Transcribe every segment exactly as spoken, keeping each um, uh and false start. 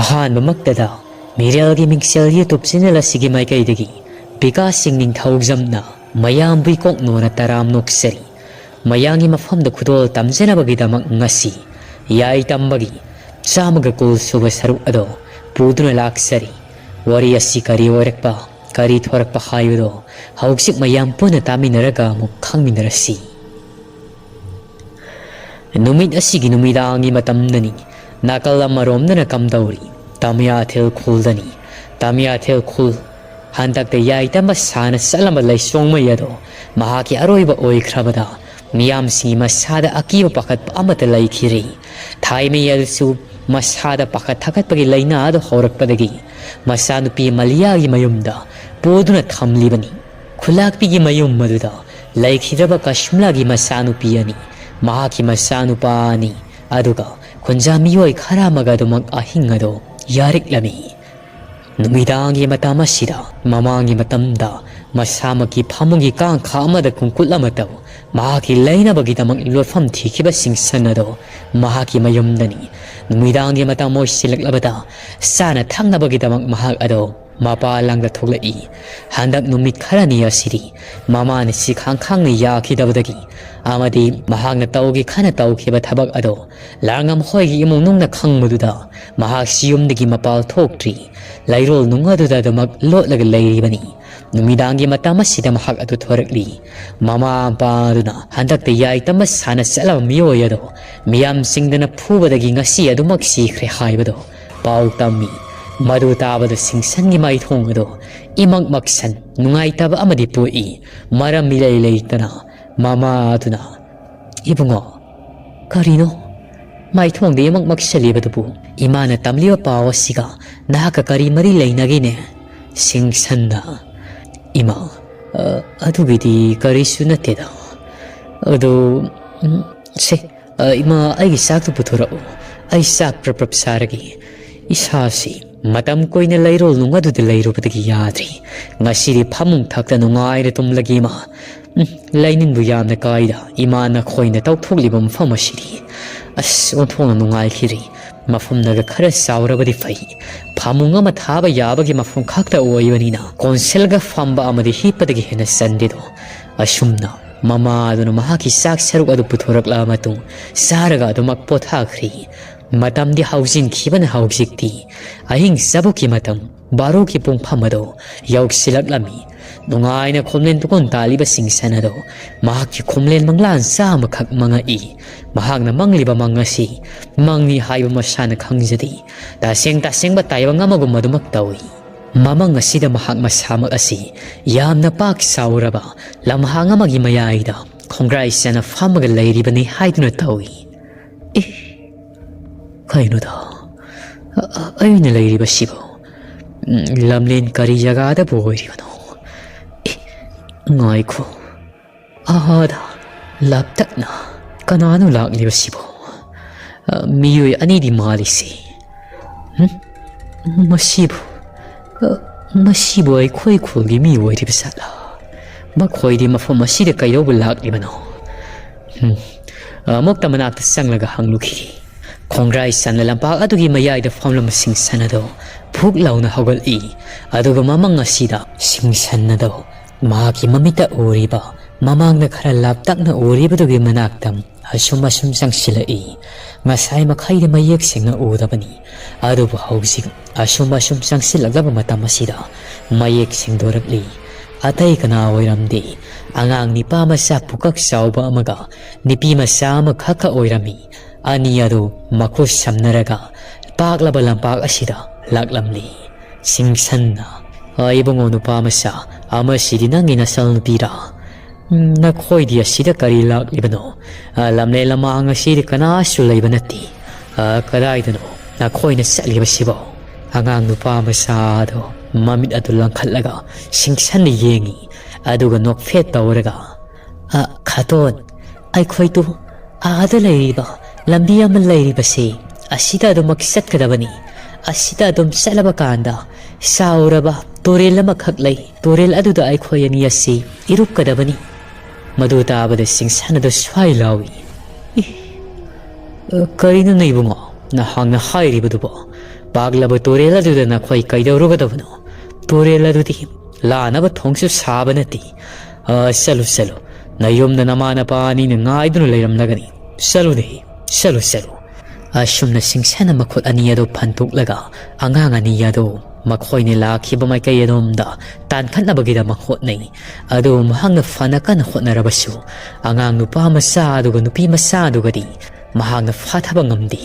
ꯑꯍꯥꯟꯕꯃꯛꯇꯗ ꯃꯤꯔꯦꯜꯒꯤ ꯃꯤꯡꯁꯦꯜ YouTube channel ꯑꯁꯤꯒꯤ ꯃꯥꯏꯀꯩꯗꯒꯤ ꯕꯤꯀꯥꯁ ꯁꯤꯡ ꯅꯤꯡꯊꯧꯖꯝꯅ ꯃꯌꯥꯝꯕꯨ ꯏꯀꯣꯛ ꯅꯣꯅ ꯇꯔꯥꯝ ꯅꯣꯛꯆꯔꯤ꯫ ꯃꯌꯥꯝꯒꯤ ꯃꯐꯝꯗ ꯈꯨꯗꯣꯜ ꯇꯝꯖꯅꯕꯒꯤꯗꯃꯛ ꯉꯁꯤ ꯌꯥꯏ ꯇꯝꯕꯒꯤ ꯆꯥꯝꯃꯒ ꯀꯨꯟ ꯁꯨꯕ ꯁꯔꯨꯛ ꯑꯗꯣ ꯄꯨꯗꯨꯅ ꯂꯥꯛꯆꯔꯤ꯫ ꯋꯥꯔꯤ ꯑꯁꯤ ꯀꯔꯤ ꯑꯣꯏꯔꯛꯄ, ꯀꯔꯤ ꯊꯣꯔꯛꯄ ꯍꯥꯏꯕꯗꯣ ꯍꯧꯖꯤꯛ ꯃꯌꯥꯝ ꯄꯨꯟꯅ ꯇꯥꯃꯤꯟꯅꯔꯒ ꯑꯃꯨꯛ ꯈꯪꯃꯤꯟꯅꯔꯁꯤ꯫ ꯅꯨꯃꯤꯠ ꯑꯁꯤꯒꯤ ꯅꯨꯃꯤꯗꯥꯡꯒꯤ ꯃꯇꯝꯗꯅꯤ꯫ ꯅꯥꯀꯜ ꯑꯃꯔꯣꯝꯗꯅ ꯀꯝꯗꯧꯔꯤ? ꯇꯃꯤꯌꯥꯊꯦꯜ ꯈꯨꯜꯗꯅꯤ꯫ ꯇꯃꯤꯌꯥꯊꯦꯜ ꯈꯨꯜ ꯍꯟꯗꯛꯇ ꯌꯥꯏꯇꯝꯕ ꯁꯥꯅ ꯆꯠꯂꯝꯕ ꯂꯩꯁꯣꯡꯃꯩ ꯑꯗꯣ ꯃꯍꯥꯛꯀꯤ ꯑꯔꯣꯏꯕ ꯑꯣꯏꯈ꯭ꯔꯕꯗ ꯃꯤꯌꯥꯝꯁꯤꯡꯒꯤ ꯃꯁꯥꯗ ꯑꯀꯤꯕ ꯄꯥꯈꯠꯄ ꯑꯃꯠꯇ ꯂꯩꯈꯤꯔꯤ꯫ ꯊꯥꯏꯃꯩ ꯑꯗꯨꯁꯨ ꯃꯁꯥꯗ ꯄꯥꯈꯠ ꯊꯥꯀꯠꯄꯒꯤ ꯂꯥꯏꯅꯥ ꯑꯗꯨ ꯍꯧꯔꯛꯄꯗꯒꯤ ꯃꯆꯥꯅꯨꯄꯤ ꯃꯂꯤꯌꯥꯒꯤ ꯃꯌꯨꯝꯗ ꯄꯨꯗꯨꯅ ꯊꯝꯂꯤꯕꯅꯤ꯫ ꯈꯨꯂꯥꯛꯄꯤꯒꯤ ꯃꯌꯨꯝ ꯑꯗꯨꯗ ꯂꯩꯈꯤꯗ꯭ꯔꯕ ꯀꯁꯃꯂꯥꯒꯤ ꯃꯆꯥꯅꯨꯄꯤ ꯑꯅꯤ, ꯃꯍꯥꯛꯀꯤ ꯃꯆꯥꯅꯨꯄꯥ ꯑꯅꯤ, ꯑꯗꯨꯒ ꯈꯨꯟꯖꯥ ꯃꯤꯑꯣꯏ ꯈꯔ ꯑꯃꯒ ꯑꯗꯨꯃꯛ ꯑꯍꯤꯡ ꯑꯗꯨ ꯌꯥꯔꯤꯛꯂꯝꯃꯤ꯫ ꯅꯨꯃꯤꯗꯥꯡꯒꯤ ꯃꯇꯝ ꯑꯁꯤꯗ ꯃꯃꯥꯡꯒꯤ ꯃꯇꯝꯗ ꯃꯁꯥꯃꯛꯀꯤ ꯐꯃꯨꯡꯒꯤ ꯀꯥꯡꯈꯥ ꯑꯃꯗ ꯈꯣꯡꯀꯨꯠ ꯑꯃ ꯇꯧ ꯃꯍꯥꯛꯀꯤ ꯂꯩꯅꯕꯒꯤꯗꯃꯛ ꯂꯣꯠꯐꯝ ꯊꯤꯈꯤꯕ ꯁꯤꯡꯁꯟ ꯑꯗꯣ ꯃꯍꯥꯛꯀꯤ ꯃꯌꯨꯝꯗꯅꯤ꯫ ꯅꯨꯃꯤꯗꯥꯡꯒꯤ ꯃꯇꯝ ꯑꯣꯏꯁꯤꯜꯂꯛꯂꯕꯗ ꯆꯥꯅ ꯊꯛꯅꯕꯒꯤꯗꯃꯛ ꯃꯍꯥꯛ ꯑꯗꯣ ꯃꯄꯥꯟ ꯂꯝꯗ ꯊꯣꯛꯂꯛꯏ꯫ ꯍꯟꯗꯛ ꯅꯨꯃꯤꯠ ꯈꯔꯅꯤ ꯑꯁꯤꯗꯤ ꯃꯃꯥꯅ ꯁꯤꯈꯥꯡ ꯈꯥꯡꯅ ꯌꯥꯈꯤꯗꯕꯗꯒꯤ ꯑꯃꯗꯤ ꯃꯍꯥꯛꯅ ꯇꯧꯒꯦ ꯈꯟꯅ ꯇꯧꯈꯤꯕ ꯊꯕꯛ ꯑꯗꯣ ꯂꯥꯡꯉꯝ ꯍꯣꯏꯒꯤ ꯏꯃꯨꯡ ꯅꯨꯡꯅ ꯈꯪꯕꯗꯨꯗ ꯃꯍꯥꯛꯁꯤ ꯌꯨꯝꯗꯒꯤ ꯃꯄꯥꯜ ꯊꯣꯛꯇ꯭ꯔꯤ꯫ ꯂꯩꯔꯣꯜ ꯅꯨꯡ ꯑꯗꯨꯗ ꯑꯗꯨꯃꯛ ꯂꯣꯠꯂꯒ ꯂꯩꯔꯤꯕꯅꯤ꯫ ꯅꯨꯃꯤꯗꯥꯡꯒꯤ ꯃꯇꯝ ꯑꯁꯤꯗ ꯃꯍꯥꯛ ꯑꯗꯨ ꯊꯣꯔꯛꯂꯤ꯫ ꯃꯃꯥ ꯃꯄꯥ ꯑꯗꯨꯅ ꯍꯟꯗꯛꯇ ꯌꯥꯏꯇꯝꯕ ꯁꯥꯟꯅ ꯆꯠꯂꯕ ꯃꯤꯑꯣꯏ ꯑꯗꯣ ꯃꯤꯌꯥꯝꯁꯤꯡꯗꯨꯅ ꯐꯨꯕꯗꯒꯤ ꯉꯁꯤ ꯑꯗꯨꯃꯛ ꯁꯤꯈ꯭ꯔꯦ ꯍꯥꯏꯕꯗꯣ ꯄꯥꯎ ꯇꯝꯃꯤ꯫ ꯃꯗꯨ ꯇꯥꯕꯗ ꯁꯤꯡꯁꯟꯒꯤ ꯃꯥꯏꯊꯣꯡ ꯑꯗꯣ ꯏꯃꯛ ꯃꯛꯁꯟ ꯅꯨꯡꯉꯥꯏꯇꯕ ꯑꯃꯗꯤ ꯄꯣꯛꯏ꯫ ꯃꯔꯝ ꯏꯂꯩ ꯂꯩꯇꯅ ꯃꯃꯥ ꯑꯗꯨꯅ, "ꯏꯕꯨꯡꯉꯣ, ꯀꯔꯤꯅꯣ? ꯃꯥꯏꯊꯣꯡꯗ ꯏꯃꯛ ꯃꯛꯁꯜꯂꯤꯕꯗꯨꯕꯨ? ꯏꯃꯥꯅ ꯇꯝꯂꯤꯕ ꯄꯥꯎ ꯑꯁꯤꯒ ꯅꯍꯥꯛꯀ ꯀꯔꯤ ꯃꯔꯤ ꯂꯩꯅꯒꯦꯅꯦ?" ꯁꯤꯡꯁꯟꯅ, "ꯏꯃꯥ, ꯑ, ꯑꯗꯨꯒꯤꯗꯤ ꯀꯔꯤꯁꯨ ꯅꯠꯇꯦꯗ꯫ ꯑꯗꯨ, ꯎꯝ, ꯁꯦ, ꯑ, ꯏꯃꯥ, ꯑꯩꯒꯤ ꯆꯥꯛꯇꯨ ꯄꯨꯊꯣꯔꯛꯎ꯫ ꯑꯩ ꯆꯥꯛ ꯄ꯭ꯔꯞ ꯄ꯭ꯔꯞ ꯆꯥꯔꯒꯦ꯫ ꯏꯁꯥꯁꯤ ꯃꯇꯝ ꯀꯨꯏꯅ ꯂꯩꯔꯣꯜ ꯅꯨꯡ ꯑꯗꯨꯗ ꯂꯩꯔꯨꯕꯗꯒꯤ ꯌꯥꯗ꯭ꯔꯦ꯫ ꯉꯁꯤꯗꯤ ꯐꯃꯨꯡ ꯊꯛꯇ ꯅꯨꯡꯉꯥꯏꯅ ꯇꯨꯝꯂꯒꯦ, ꯏꯃꯥ꯫ ꯎꯝ, ꯂꯩꯅꯤꯡꯕꯨ ꯌꯥꯝꯅ ꯀꯥꯏꯗ, ꯏꯃꯥ, ꯅꯈꯣꯏꯅ ꯇꯧꯊꯣꯛꯂꯤꯕ ꯃꯐꯝ ꯑꯁꯤꯗꯤ꯫ ꯑꯁ, ꯑꯣꯟꯊꯣꯛꯅ ꯅꯨꯡꯉꯥꯏꯈꯤꯗ꯭ꯔꯤ꯫ ꯃꯐꯝꯅꯒ ꯈꯔ ꯆꯥꯎꯔꯕꯗꯤ ꯐꯩ꯫ ꯐꯃꯨꯡ ꯑꯃ ꯊꯥꯕ ꯌꯥꯕꯒꯤ ꯃꯐꯝ ꯈꯛꯇ ꯑꯣꯏꯕꯅꯤꯅ ꯀꯣꯟꯁꯦꯜꯒ ꯐꯝꯕ ꯑꯃꯗꯤ ꯍꯤꯞꯄꯗꯒꯤ ꯍꯦꯟꯅ ꯆꯟꯗꯦꯗꯣ꯫ ꯑꯁꯨꯝꯅ ꯃꯃꯥꯗꯨꯅ ꯃꯍꯥꯛꯀꯤ ꯆꯥꯛ ꯁꯔꯨꯛ ꯑꯗꯨ ꯄꯨꯊꯣꯔꯛꯂꯕ ꯃꯇꯨꯡ ꯆꯥꯔꯒ ꯑꯗꯨꯃꯛ ꯄꯣꯊꯥꯈ꯭ꯔꯤ꯫ ꯃꯇꯝꯗꯤ ꯍꯧꯖꯤꯟꯈꯤꯕꯅ ꯍꯧꯖꯤꯛꯇꯤ ꯑꯍꯤꯡ ꯆꯕꯨꯛꯀꯤ ꯃꯇꯝ ꯕꯥꯔꯣꯒꯤ ꯄꯨꯡꯐꯝ ꯑꯗꯨ ꯌꯧꯁꯤꯜꯂꯛꯂꯝꯃꯤ꯫ ꯅꯨꯡꯉꯥꯏꯅ ꯈꯣꯝꯂꯦꯟ ꯇꯨꯀꯣꯟ ꯇꯥꯜꯂꯤꯕ ꯁꯤꯡꯁꯟ ꯑꯗꯨ ꯃꯍꯥꯛꯀꯤ ꯈꯣꯝꯂꯦꯟ ꯃꯪꯂꯥꯟ ꯆꯥꯝꯃꯈꯛ ꯃꯪꯉꯛꯏ꯫ ꯃꯍꯥꯛꯅ ꯃꯪꯂꯤꯕ ꯃꯪ ꯑꯁꯤ ꯃꯪꯅꯤ ꯍꯥꯏꯕ ꯃꯁꯥꯅ ꯈꯪꯖꯗꯦ꯫ ꯇꯁꯦꯡ ꯇꯁꯦꯡꯕ ꯇꯥꯏꯕꯪ ꯑꯃꯒꯨꯝ ꯑꯗꯨꯃꯛ ꯇꯧꯏ꯫ ꯃꯃꯪ ꯑꯁꯤꯗ ꯃꯍꯥꯛ ꯃꯁꯥꯃꯛ ꯑꯁꯤ ꯌꯥꯝꯅ ꯄꯥꯛ ꯆꯥꯎꯔꯕ ꯂꯝꯍꯥꯡ ꯑꯃꯒꯤ ꯃꯌꯥꯏꯗ ꯈꯣꯡꯒ꯭ꯔꯥꯏ ꯆꯅ ꯐꯝꯃꯒ ꯂꯩꯔꯤꯕꯅꯤ ꯍꯥꯏꯗꯨꯅ ꯇꯧꯏ꯫ ꯑꯦ, ꯀꯩꯅꯣꯗ, ꯑ-, ꯑ-, ꯑꯩꯅ ꯂꯩꯔꯤꯕꯁꯤꯕꯨ, ꯎꯝ, ꯂꯝꯂꯦꯟ ꯀꯔꯤ ꯖꯒꯥꯗꯕꯨ ꯑꯣꯏꯔꯤꯕꯅꯣ? ꯑꯦ, ꯉꯥꯏꯈꯣ, ꯑꯥꯗ ꯂꯥꯞꯇꯛꯅ ꯀꯅꯥꯅꯣ ꯂꯥꯛꯂꯤꯕꯁꯤꯕꯣ? ꯑ, ꯃꯤꯑꯣꯏ ꯑꯅꯤꯗꯤ ꯃꯥꯜꯂꯤꯁꯤ꯫ ꯍꯨꯝ? ꯃꯁꯤꯕꯨ, ꯑ, ꯃꯁꯤꯕꯨ ꯑꯩꯈꯣꯏ ꯈꯨꯜꯒꯤ ꯃꯤ ꯑꯣꯏꯔꯤꯕ ꯖꯥꯠꯂꯥ? ꯃꯈꯣꯏꯗꯤ ꯃꯐꯝ ꯑꯁꯤꯗ ꯀꯩꯗꯧꯕ ꯂꯥꯛꯂꯤꯕꯅꯣ? ꯍꯨꯝ꯫ ꯑꯃꯨꯛꯇ ꯃꯅꯥꯛꯇ ꯆꯪꯂꯒ ꯍꯪꯂꯨꯈꯤ꯫ ꯈꯣꯡꯒ꯭ꯔꯥꯏ ꯆꯟꯅ ꯂꯝꯄꯥꯛ ꯑꯗꯨꯒꯤ ꯃꯌꯥꯏꯗ ꯐꯝꯂꯝꯕ ꯁꯤꯡꯁꯟ ꯑꯗꯣ ꯐꯨꯛ ꯂꯥꯎꯅ ꯍꯧꯒꯠꯂꯤ꯫ ꯑꯗꯨꯒ ꯃꯃꯪ ꯑꯁꯤꯗ ꯁꯤꯡꯁꯟ ꯑꯗꯣ ꯃꯍꯥꯛꯀꯤ ꯃꯃꯤꯠꯇ ꯎꯔꯤꯕ, ꯃꯃꯥꯡꯗ ꯈꯔ ꯂꯥꯞꯇꯛꯅ ꯎꯔꯤꯕꯗꯨꯒꯤ ꯃꯅꯥꯛꯇ ꯑꯁꯨꯝ ꯑꯁꯨꯝ ꯆꯪꯁꯤꯜꯂꯛꯏ꯫ ꯉꯁꯥꯏ ꯃꯈꯩꯗꯤ ꯃꯌꯦꯛ ꯁꯦꯡꯅ ꯎꯗꯕꯅꯤ, ꯑꯗꯨꯕꯨ ꯍꯧꯖꯤꯛ ꯑꯁꯨꯝ ꯑꯁꯨꯝ ꯆꯪꯁꯤꯜꯂꯛꯂꯕ ꯃꯇꯝ ꯑꯁꯤꯗ ꯃꯌꯦꯛ ꯁꯦꯡꯗꯣꯔꯛꯂꯤ꯫ ꯑꯇꯩ ꯀꯅꯥ ꯑꯣꯏꯔꯝꯗꯦ, ꯑꯉꯥꯡ ꯅꯤꯄꯥ ꯃꯆꯥ ꯄꯨꯀꯛ ꯆꯥꯎꯕ ꯑꯃꯒ ꯅꯨꯄꯤ ꯃꯆꯥ ꯑꯃꯈꯛꯀ ꯑꯣꯏꯔꯝꯃꯤ꯫ ꯑꯅꯤ ꯑꯗꯨ ꯃꯈꯨꯠ ꯁꯝꯅꯔꯒ ꯄꯥꯛꯂꯕ ꯂꯝꯄꯥꯛ ꯑꯁꯤꯗ ꯂꯥꯛꯂꯝꯂꯤ꯫ ꯁꯤꯡꯁꯟꯅ, "ꯑ, ꯏꯕꯨꯡꯉꯣ ꯅꯨꯄꯥ ꯃꯆꯥ, ꯑꯃꯁꯤꯗꯤ ꯅꯪꯒꯤ ꯅꯆꯜ ꯅꯨꯄꯤꯔꯥ? ꯎꯝ, ꯅꯈꯣꯏꯗꯤ ꯑꯁꯤꯗ ꯀꯔꯤ ꯂꯥꯛꯂꯤꯕꯅꯣ? ꯑ, ꯂꯝꯂꯦꯟ ꯂꯃꯥꯡ ꯑꯁꯤꯗ ꯀꯅꯥꯁꯨ ꯂꯩꯕ ꯅꯠꯇꯦ꯫ ꯑ, ꯀꯗꯥꯏꯗꯅꯣ ꯅꯈꯣꯏꯅ ꯆꯠꯂꯤꯕꯁꯤꯕꯣ?" ꯑꯉꯥꯡ ꯅꯨꯄꯥ ꯃꯆꯥ ꯑꯗꯣ ꯃꯃꯤꯠ ꯑꯗꯨ ꯂꯪꯈꯠꯂꯒ ꯁꯤꯡꯁꯟꯅ ꯌꯦꯡꯉꯤ, ꯑꯗꯨꯒ ꯅꯣꯛꯐꯦꯠ ꯇꯧꯔꯒ, "ꯑ, ꯈꯥꯇꯣꯟ, ꯑꯩꯈꯣꯏꯗꯨ ꯑꯥꯗ ꯂꯩꯔꯤꯕ ꯂꯝꯕꯤ ꯑꯃ ꯂꯩꯔꯤꯕꯁꯦ, ꯑꯁꯤꯗ ꯑꯗꯨꯃꯛ ꯆꯠꯀꯗꯕꯅꯤ꯫ ꯑꯁꯤꯗ ꯑꯗꯨꯝ ꯆꯠꯂꯕ ꯀꯥꯟꯗ ꯆꯥꯎꯔꯕ ꯇꯨꯔꯦꯜ ꯑꯃꯈꯛ ꯂꯩ꯫ ꯇꯨꯔꯦꯜ ꯑꯗꯨꯗ ꯑꯩꯈꯣꯏ ꯑꯅꯤ ꯑꯁꯤ ꯏꯔꯨꯞꯀꯗꯕꯅꯤ꯫" ꯃꯗꯨ ꯇꯥꯕꯗ ꯁꯤꯡꯁꯟ ꯑꯗꯨ ꯁ꯭ꯋꯥꯏ ꯂꯥꯎꯏ꯫ "ꯏ, ꯑ, ꯀꯔꯤꯅꯣꯅꯦ ꯏꯕꯨꯡꯉꯣ? ꯅꯍꯥꯛꯅ ꯍꯥꯏꯔꯤꯕꯗꯨꯕꯣ? ꯄꯥꯛꯂꯕ ꯇꯨꯔꯦꯜ ꯑꯗꯨꯗ ꯅꯈꯣꯏ ꯀꯩꯗꯧꯔꯨꯒꯗꯕꯅꯣ? ꯇꯨꯔꯦꯜ ꯑꯗꯨꯗꯤ ꯂꯥꯟꯅꯕ ꯊꯣꯡꯁꯨ ꯁꯥꯕ ꯅꯠꯇꯦ꯫ ꯑ, ꯆꯠꯂꯨ, ꯆꯠꯂꯨ꯫ ꯅꯌꯨꯝꯗ ꯅꯃꯥ ꯅꯄꯥ ꯑꯅꯤꯅ ꯉꯥꯏꯗꯨꯅ ꯂꯩꯔꯝꯂꯒꯅꯤ꯫ ꯆꯠꯂꯨꯅꯦ, ꯆꯠꯂꯨ, ꯆꯠꯂꯨ꯫ ꯑꯁꯨꯝꯅ ꯁꯤꯡꯁꯟꯅ ꯃꯈꯨꯠ ꯑꯅꯤ ꯑꯗꯨ ꯐꯟꯗꯣꯛꯂꯒ ꯑꯉꯥꯡ ꯑꯅꯤ ꯑꯗꯨ ꯃꯈꯣꯏꯅ ꯂꯥꯛꯈꯤꯕ ꯃꯥꯏꯀꯩ ꯑꯗꯣꯝꯗ ꯇꯥꯟꯈꯠꯅꯕꯒꯤꯗꯃꯛ ꯍꯣꯠꯅꯩ꯫ ꯑꯗꯨ ꯃꯍꯥꯛꯅ ꯐꯅ ꯀꯟꯅ ꯍꯣꯠꯅꯔꯕꯁꯨ ꯑꯉꯥꯡ ꯅꯨꯄꯥ ꯃꯆꯥ ꯑꯗꯨꯒ ꯅꯨꯄꯤ ꯃꯆꯥ ꯑꯗꯨꯒꯗꯤ ꯃꯍꯥꯛꯅ ꯐꯥꯊꯕ ꯉꯝꯗꯦ꯫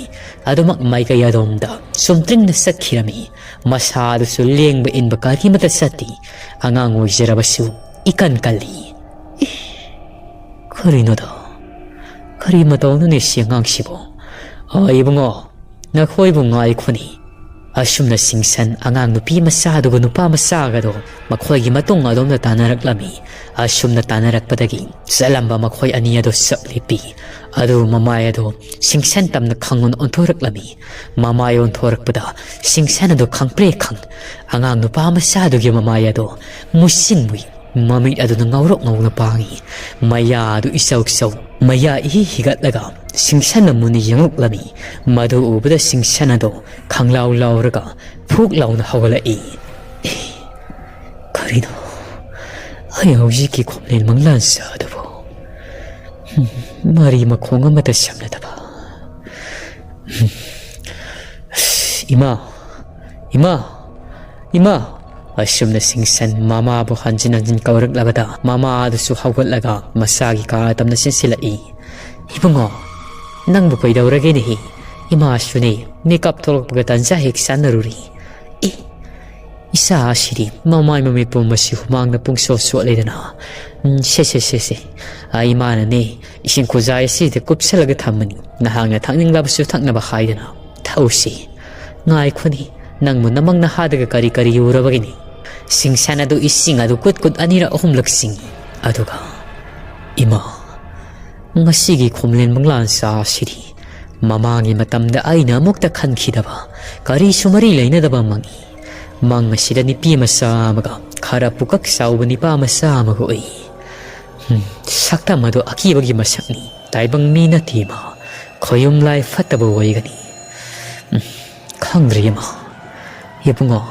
ꯑꯗꯨꯃꯛ ꯃꯥꯏꯀꯩ ꯑꯗꯣꯝꯗ ꯆꯨꯝꯇ꯭ꯔꯤꯡꯅ ꯆꯠꯈꯤꯔꯝꯃꯤ꯫ ꯃꯁꯥ ꯑꯗꯨꯁꯨ ꯂꯦꯡꯕ ꯏꯟꯕ ꯀꯔꯤꯃꯠꯇ ꯆꯠꯇꯦ꯫ ꯑꯉꯥꯡ ꯑꯣꯏꯖꯔꯕꯁꯨ ꯏꯀꯟ ꯀꯜꯂꯤ꯫ ꯑꯦ, ꯀꯔꯤꯅꯣꯗ? ꯀꯔꯤ ꯃꯇꯧꯅꯣꯅꯦ ꯁꯤ ꯑꯉꯥꯡꯁꯤꯕꯣ? ꯑ, ꯏꯕꯨꯡꯉꯣ, ꯅꯈꯣꯏꯕꯨ ꯉꯥꯏꯈꯣꯅꯦ꯫ ꯑꯁꯨꯝꯅ ꯁꯤꯡꯁꯟ ꯑꯉꯥꯡ ꯅꯨꯄꯤ ꯃꯆꯥꯗꯨꯒ ꯅꯨꯄꯥ ꯃꯆꯥꯒꯗꯣ ꯃꯈꯣꯏꯒꯤ ꯃꯇꯨꯡ ꯑꯗꯣꯝꯗ ꯇꯥꯟꯅꯔꯛꯂꯝꯃꯤ꯫ ꯑꯁꯨꯝꯅ ꯇꯥꯟꯅꯔꯛꯄꯗꯒꯤ ꯆꯠꯂꯝꯕ ꯃꯈꯣꯏ ꯑꯅꯤ ꯑꯗꯣ ꯆꯞ ꯂꯦꯞꯄꯤ꯫ ꯑꯗꯨ ꯃꯃꯥꯏ ꯑꯗꯣ ꯁꯤꯡꯁꯟ ꯇꯝꯅ ꯈꯪꯉꯨꯅ ꯑꯣꯟꯊꯣꯔꯛꯂꯝꯃꯤ꯫ ꯃꯃꯥꯏ ꯑꯣꯟꯊꯣꯔꯛꯄꯗ ꯁꯤꯡꯁꯟ ꯑꯗꯣ ꯈꯪꯄ꯭ꯔꯦꯛ ꯈꯪ꯫ ꯑꯉꯥꯡ ꯅꯨꯄꯥ ꯃꯆꯥꯗꯨꯒꯤ ꯃꯃꯥꯏ ꯑꯗꯣ ꯃꯨꯁꯤꯟ ꯃꯨꯏ꯫ ꯃꯃꯤꯠ ꯑꯗꯨꯅ ꯉꯧꯔꯣꯛ ꯉꯧꯅ ꯄꯥꯡꯏ꯫ ꯃꯌꯥ ꯑꯗꯨ ꯏꯆꯧ ꯆꯧ꯫ ꯃꯌꯥ ꯏꯍꯤ ꯍꯤꯒꯠꯂꯒ ꯁꯤꯡꯁꯟꯅ ꯃꯨꯟꯅ ꯌꯦꯡꯂꯛꯂꯝꯃꯤ꯫ ꯃꯗꯨ ꯎꯕꯗ ꯁꯤꯡꯁꯟ ꯑꯗꯣ ꯈꯪꯂꯥꯎ ꯂꯥꯎꯔꯒ ꯐꯨꯛ ꯂꯥꯎꯅ ꯍꯧꯒꯠꯂꯛꯏ꯫ "ꯑꯦ, ꯀꯔꯤꯅꯣ? ꯑꯩ ꯍꯧꯖꯤꯛꯀꯤ ꯈꯣꯝꯂꯦꯟ ꯃꯪꯂꯥꯟ ꯆꯥꯗꯕꯣ? ꯍꯝ, ꯃꯔꯤ ꯃꯈꯣꯡ ꯑꯃꯠꯇ ꯁꯝꯅꯗꯕ꯫ ꯍꯝ, ꯑꯁ, ꯏꯃꯥ, ꯏꯃꯥ, ꯏꯃꯥ!" ꯑꯁꯨꯝꯅ ꯁꯤꯡꯁꯟ ꯃꯃꯥꯕꯨ ꯍꯟꯖꯤꯟ ꯍꯟꯖꯤꯟ ꯀꯧꯔꯛꯂꯕꯗ ꯃꯃꯥ ꯑꯗꯨꯁꯨ ꯍꯧꯒꯠꯂꯒ ꯃꯁꯥꯒꯤ ꯀꯥ ꯇꯝꯅ ꯆꯦꯟꯁꯤꯜꯂꯛꯏ꯫ "ꯏꯕꯨꯡꯉꯣ, ꯅꯪꯕꯨ ꯀꯩꯗꯧꯔꯒꯦꯅꯦꯍꯦ? ꯏꯃꯥꯁꯨꯅꯦ, ꯃꯤꯀꯞ ꯊꯣꯛꯂꯛꯄꯒ ꯇꯟꯖꯥ ꯍꯦꯛ ꯆꯥꯟꯅꯔꯨꯔꯤ꯫ ꯑꯦ, ꯏꯆꯥ ꯑꯁꯤꯗꯤ ꯃꯃꯥꯏ ꯃꯃꯤꯠ ꯄꯨꯝꯕꯁꯤ ꯍꯨꯃꯥꯡꯅ ꯄꯨꯡꯁꯣꯠ ꯁꯣꯠꯂꯦꯗꯅ꯫ ꯎꯝ, ꯁꯦ, ꯁꯦ, ꯁꯦ, ꯁꯦ꯫ ꯑ, ꯏꯃꯥꯅꯅꯦ, ꯏꯁꯤꯡ ꯈꯨꯖꯥꯏ ꯑꯁꯤꯗ ꯀꯨꯞꯁꯜꯂꯒ ꯊꯝꯕꯅꯤ꯫ ꯅꯍꯥꯛꯅ ꯊꯛꯅꯤꯡꯂꯕꯁꯨ ꯊꯛꯅꯕ ꯍꯥꯏꯗꯅ꯫ ꯊꯛꯎꯁꯤ꯫ ꯉꯥꯏꯈꯣꯅꯦ, ꯅꯪꯕꯨ ꯅꯃꯪ ꯅꯍꯥꯗꯒ ꯀꯔꯤ ꯀꯔꯤ ꯎꯔꯕꯒꯤꯅꯤ?" ꯁꯤꯡꯁꯟ ꯑꯗꯨ ꯏꯁꯤꯡ ꯑꯗꯨ ꯀꯨꯠ ꯀꯨꯠ ꯑꯅꯤꯔꯛ ꯑꯍꯨꯝꯂꯛ ꯆꯤꯡꯏ꯫ ꯑꯗꯨꯒ, "ꯏꯃꯥ, ꯉꯁꯤꯒꯤ ꯈꯣꯝꯂꯦꯟ ꯃꯪꯂꯥꯟ ꯆꯥ ꯑꯁꯤꯗꯤ ꯃꯃꯥꯡꯒꯤ ꯃꯇꯝꯗ ꯑꯩꯅ ꯑꯃꯨꯛꯇ ꯈꯟꯈꯤꯗꯕ, ꯀꯔꯤꯁꯨ ꯃꯔꯤ ꯂꯩꯅꯗꯕ ꯃꯪꯏ꯫ ꯃꯪ ꯑꯁꯤꯗ ꯅꯨꯄꯤ ꯃꯆꯥ ꯑꯃꯒ ꯈꯔ ꯄꯨꯀꯛ ꯆꯥꯎꯕ ꯅꯤꯄꯥ ꯃꯆꯥ ꯑꯃꯒ ꯎꯏ꯫ ꯍꯝ, ꯁꯛꯇꯝ ꯑꯗꯨ ꯑꯀꯤꯕꯒꯤ ꯃꯁꯛꯅꯤ꯫ ꯇꯥꯏꯕꯪ ꯃꯤ ꯅꯠꯇꯦ ꯃꯥ꯫ ꯈꯣꯌꯨꯝ ꯂꯥꯏ ꯐꯠꯇꯕ ꯑꯣꯏꯒꯅꯤ꯫ ꯈꯪꯗ꯭ꯔꯦ ꯏꯃꯥ꯫ ꯏꯕꯨꯡꯉꯣ,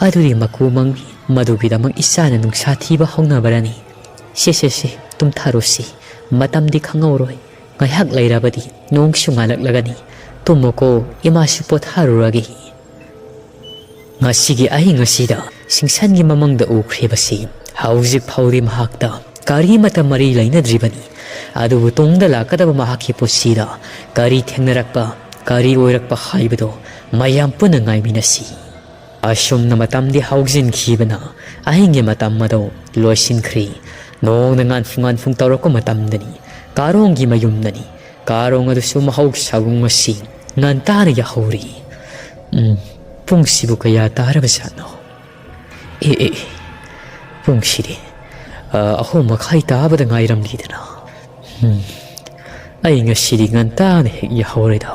ꯑꯗꯨꯗꯤ ꯃꯀꯨ ꯃꯪꯉꯤ꯫ ꯃꯗꯨꯒꯤꯗꯃꯛ ꯏꯆꯥꯅ ꯅꯨꯡꯁꯥ ꯊꯤꯕ ꯍꯧꯅꯕꯔꯅꯤ? ꯁꯦ, ꯁꯦ, ꯁꯦ, ꯇꯨꯝꯊꯔꯣꯁꯤ꯫ ꯃꯇꯝꯗꯤ ꯈꯪꯍꯧꯔꯣꯏ꯫ ꯉꯥꯏꯍꯥꯛ ꯂꯩꯔꯕꯗꯤ ꯅꯣꯡꯁꯨ ꯉꯥꯜꯂꯛꯂꯒꯅꯤ꯫ ꯇꯨꯝꯃꯣꯀꯣ, ꯏꯃꯥꯁꯨ ꯄꯣꯊꯥꯔꯨꯔꯒꯦ꯫ ꯉꯁꯤꯒꯤ ꯑꯍꯤꯡ ꯑꯁꯤꯗ ꯁꯤꯡꯁꯟꯒꯤ ꯃꯃꯪꯗ ꯎꯈ꯭ꯔꯤꯕꯁꯤ ꯍꯧꯖꯤꯛ ꯐꯥꯎꯗꯤ ꯃꯍꯥꯛꯇ ꯀꯔꯤꯃꯠꯇ ꯃꯔꯤ ꯂꯩꯅꯗ꯭ꯔꯤꯕꯅꯤ꯫ ꯑꯗꯨꯕꯨ ꯇꯨꯡꯗ ꯂꯥꯛꯀꯗꯕ ꯃꯍꯥꯛꯀꯤ ꯄꯨꯟꯁꯤꯗ ꯀꯔꯤ ꯊꯦꯡꯅꯔꯛꯄ, ꯀꯔꯤ ꯑꯣꯏꯔꯛꯄ ꯍꯥꯏꯕꯗꯨ ꯃꯌꯥꯝ ꯄꯨꯟꯅ ꯉꯥꯏꯃꯤꯟꯅꯁꯤ꯫ ꯑꯁꯨꯝꯅ ꯃꯇꯝꯗꯤ ꯍꯧꯖꯤꯟꯈꯤꯕꯅ ꯑꯍꯤꯡꯒꯤ ꯃꯇꯝ ꯑꯗꯨ ꯂꯣꯏꯁꯤꯟꯈ꯭ꯔꯤ꯫ ꯅꯣꯡꯅ ꯉꯥꯟꯐꯨ ꯉꯥꯟꯐꯨ ꯇꯧꯔꯛꯄ ꯃꯇꯝꯗꯅꯤ꯫ ꯀꯥꯔꯣꯡꯒꯤ ꯃꯌꯨꯝꯗꯅꯤ꯫ ꯀꯥꯔꯣꯡ ꯑꯗꯨꯁꯨ ꯃꯍꯧꯁꯥꯒꯨꯝ ꯉꯁꯤ ꯉꯟꯇꯥꯅ ꯌꯥꯍꯧꯔꯤ꯫ ꯎꯝ, ꯄꯨꯡꯁꯤꯕꯨ ꯀꯌꯥ ꯇꯥꯔꯕꯖꯥꯠꯅꯣ? ꯑꯦ, ꯑꯦ, ꯑꯦ, ꯄꯨꯡꯁꯤꯗꯤ, ꯑ, ꯑꯍꯨꯝ ꯃꯈꯥꯏ ꯇꯥꯕꯗ ꯉꯥꯏꯔꯝꯂꯤꯗꯅ꯫ ꯎꯝ, ꯑꯩ ꯉꯁꯤꯗꯤ ꯉꯟꯇꯥꯅ ꯍꯦꯛ ꯌꯥꯍꯧꯔꯦꯗ꯫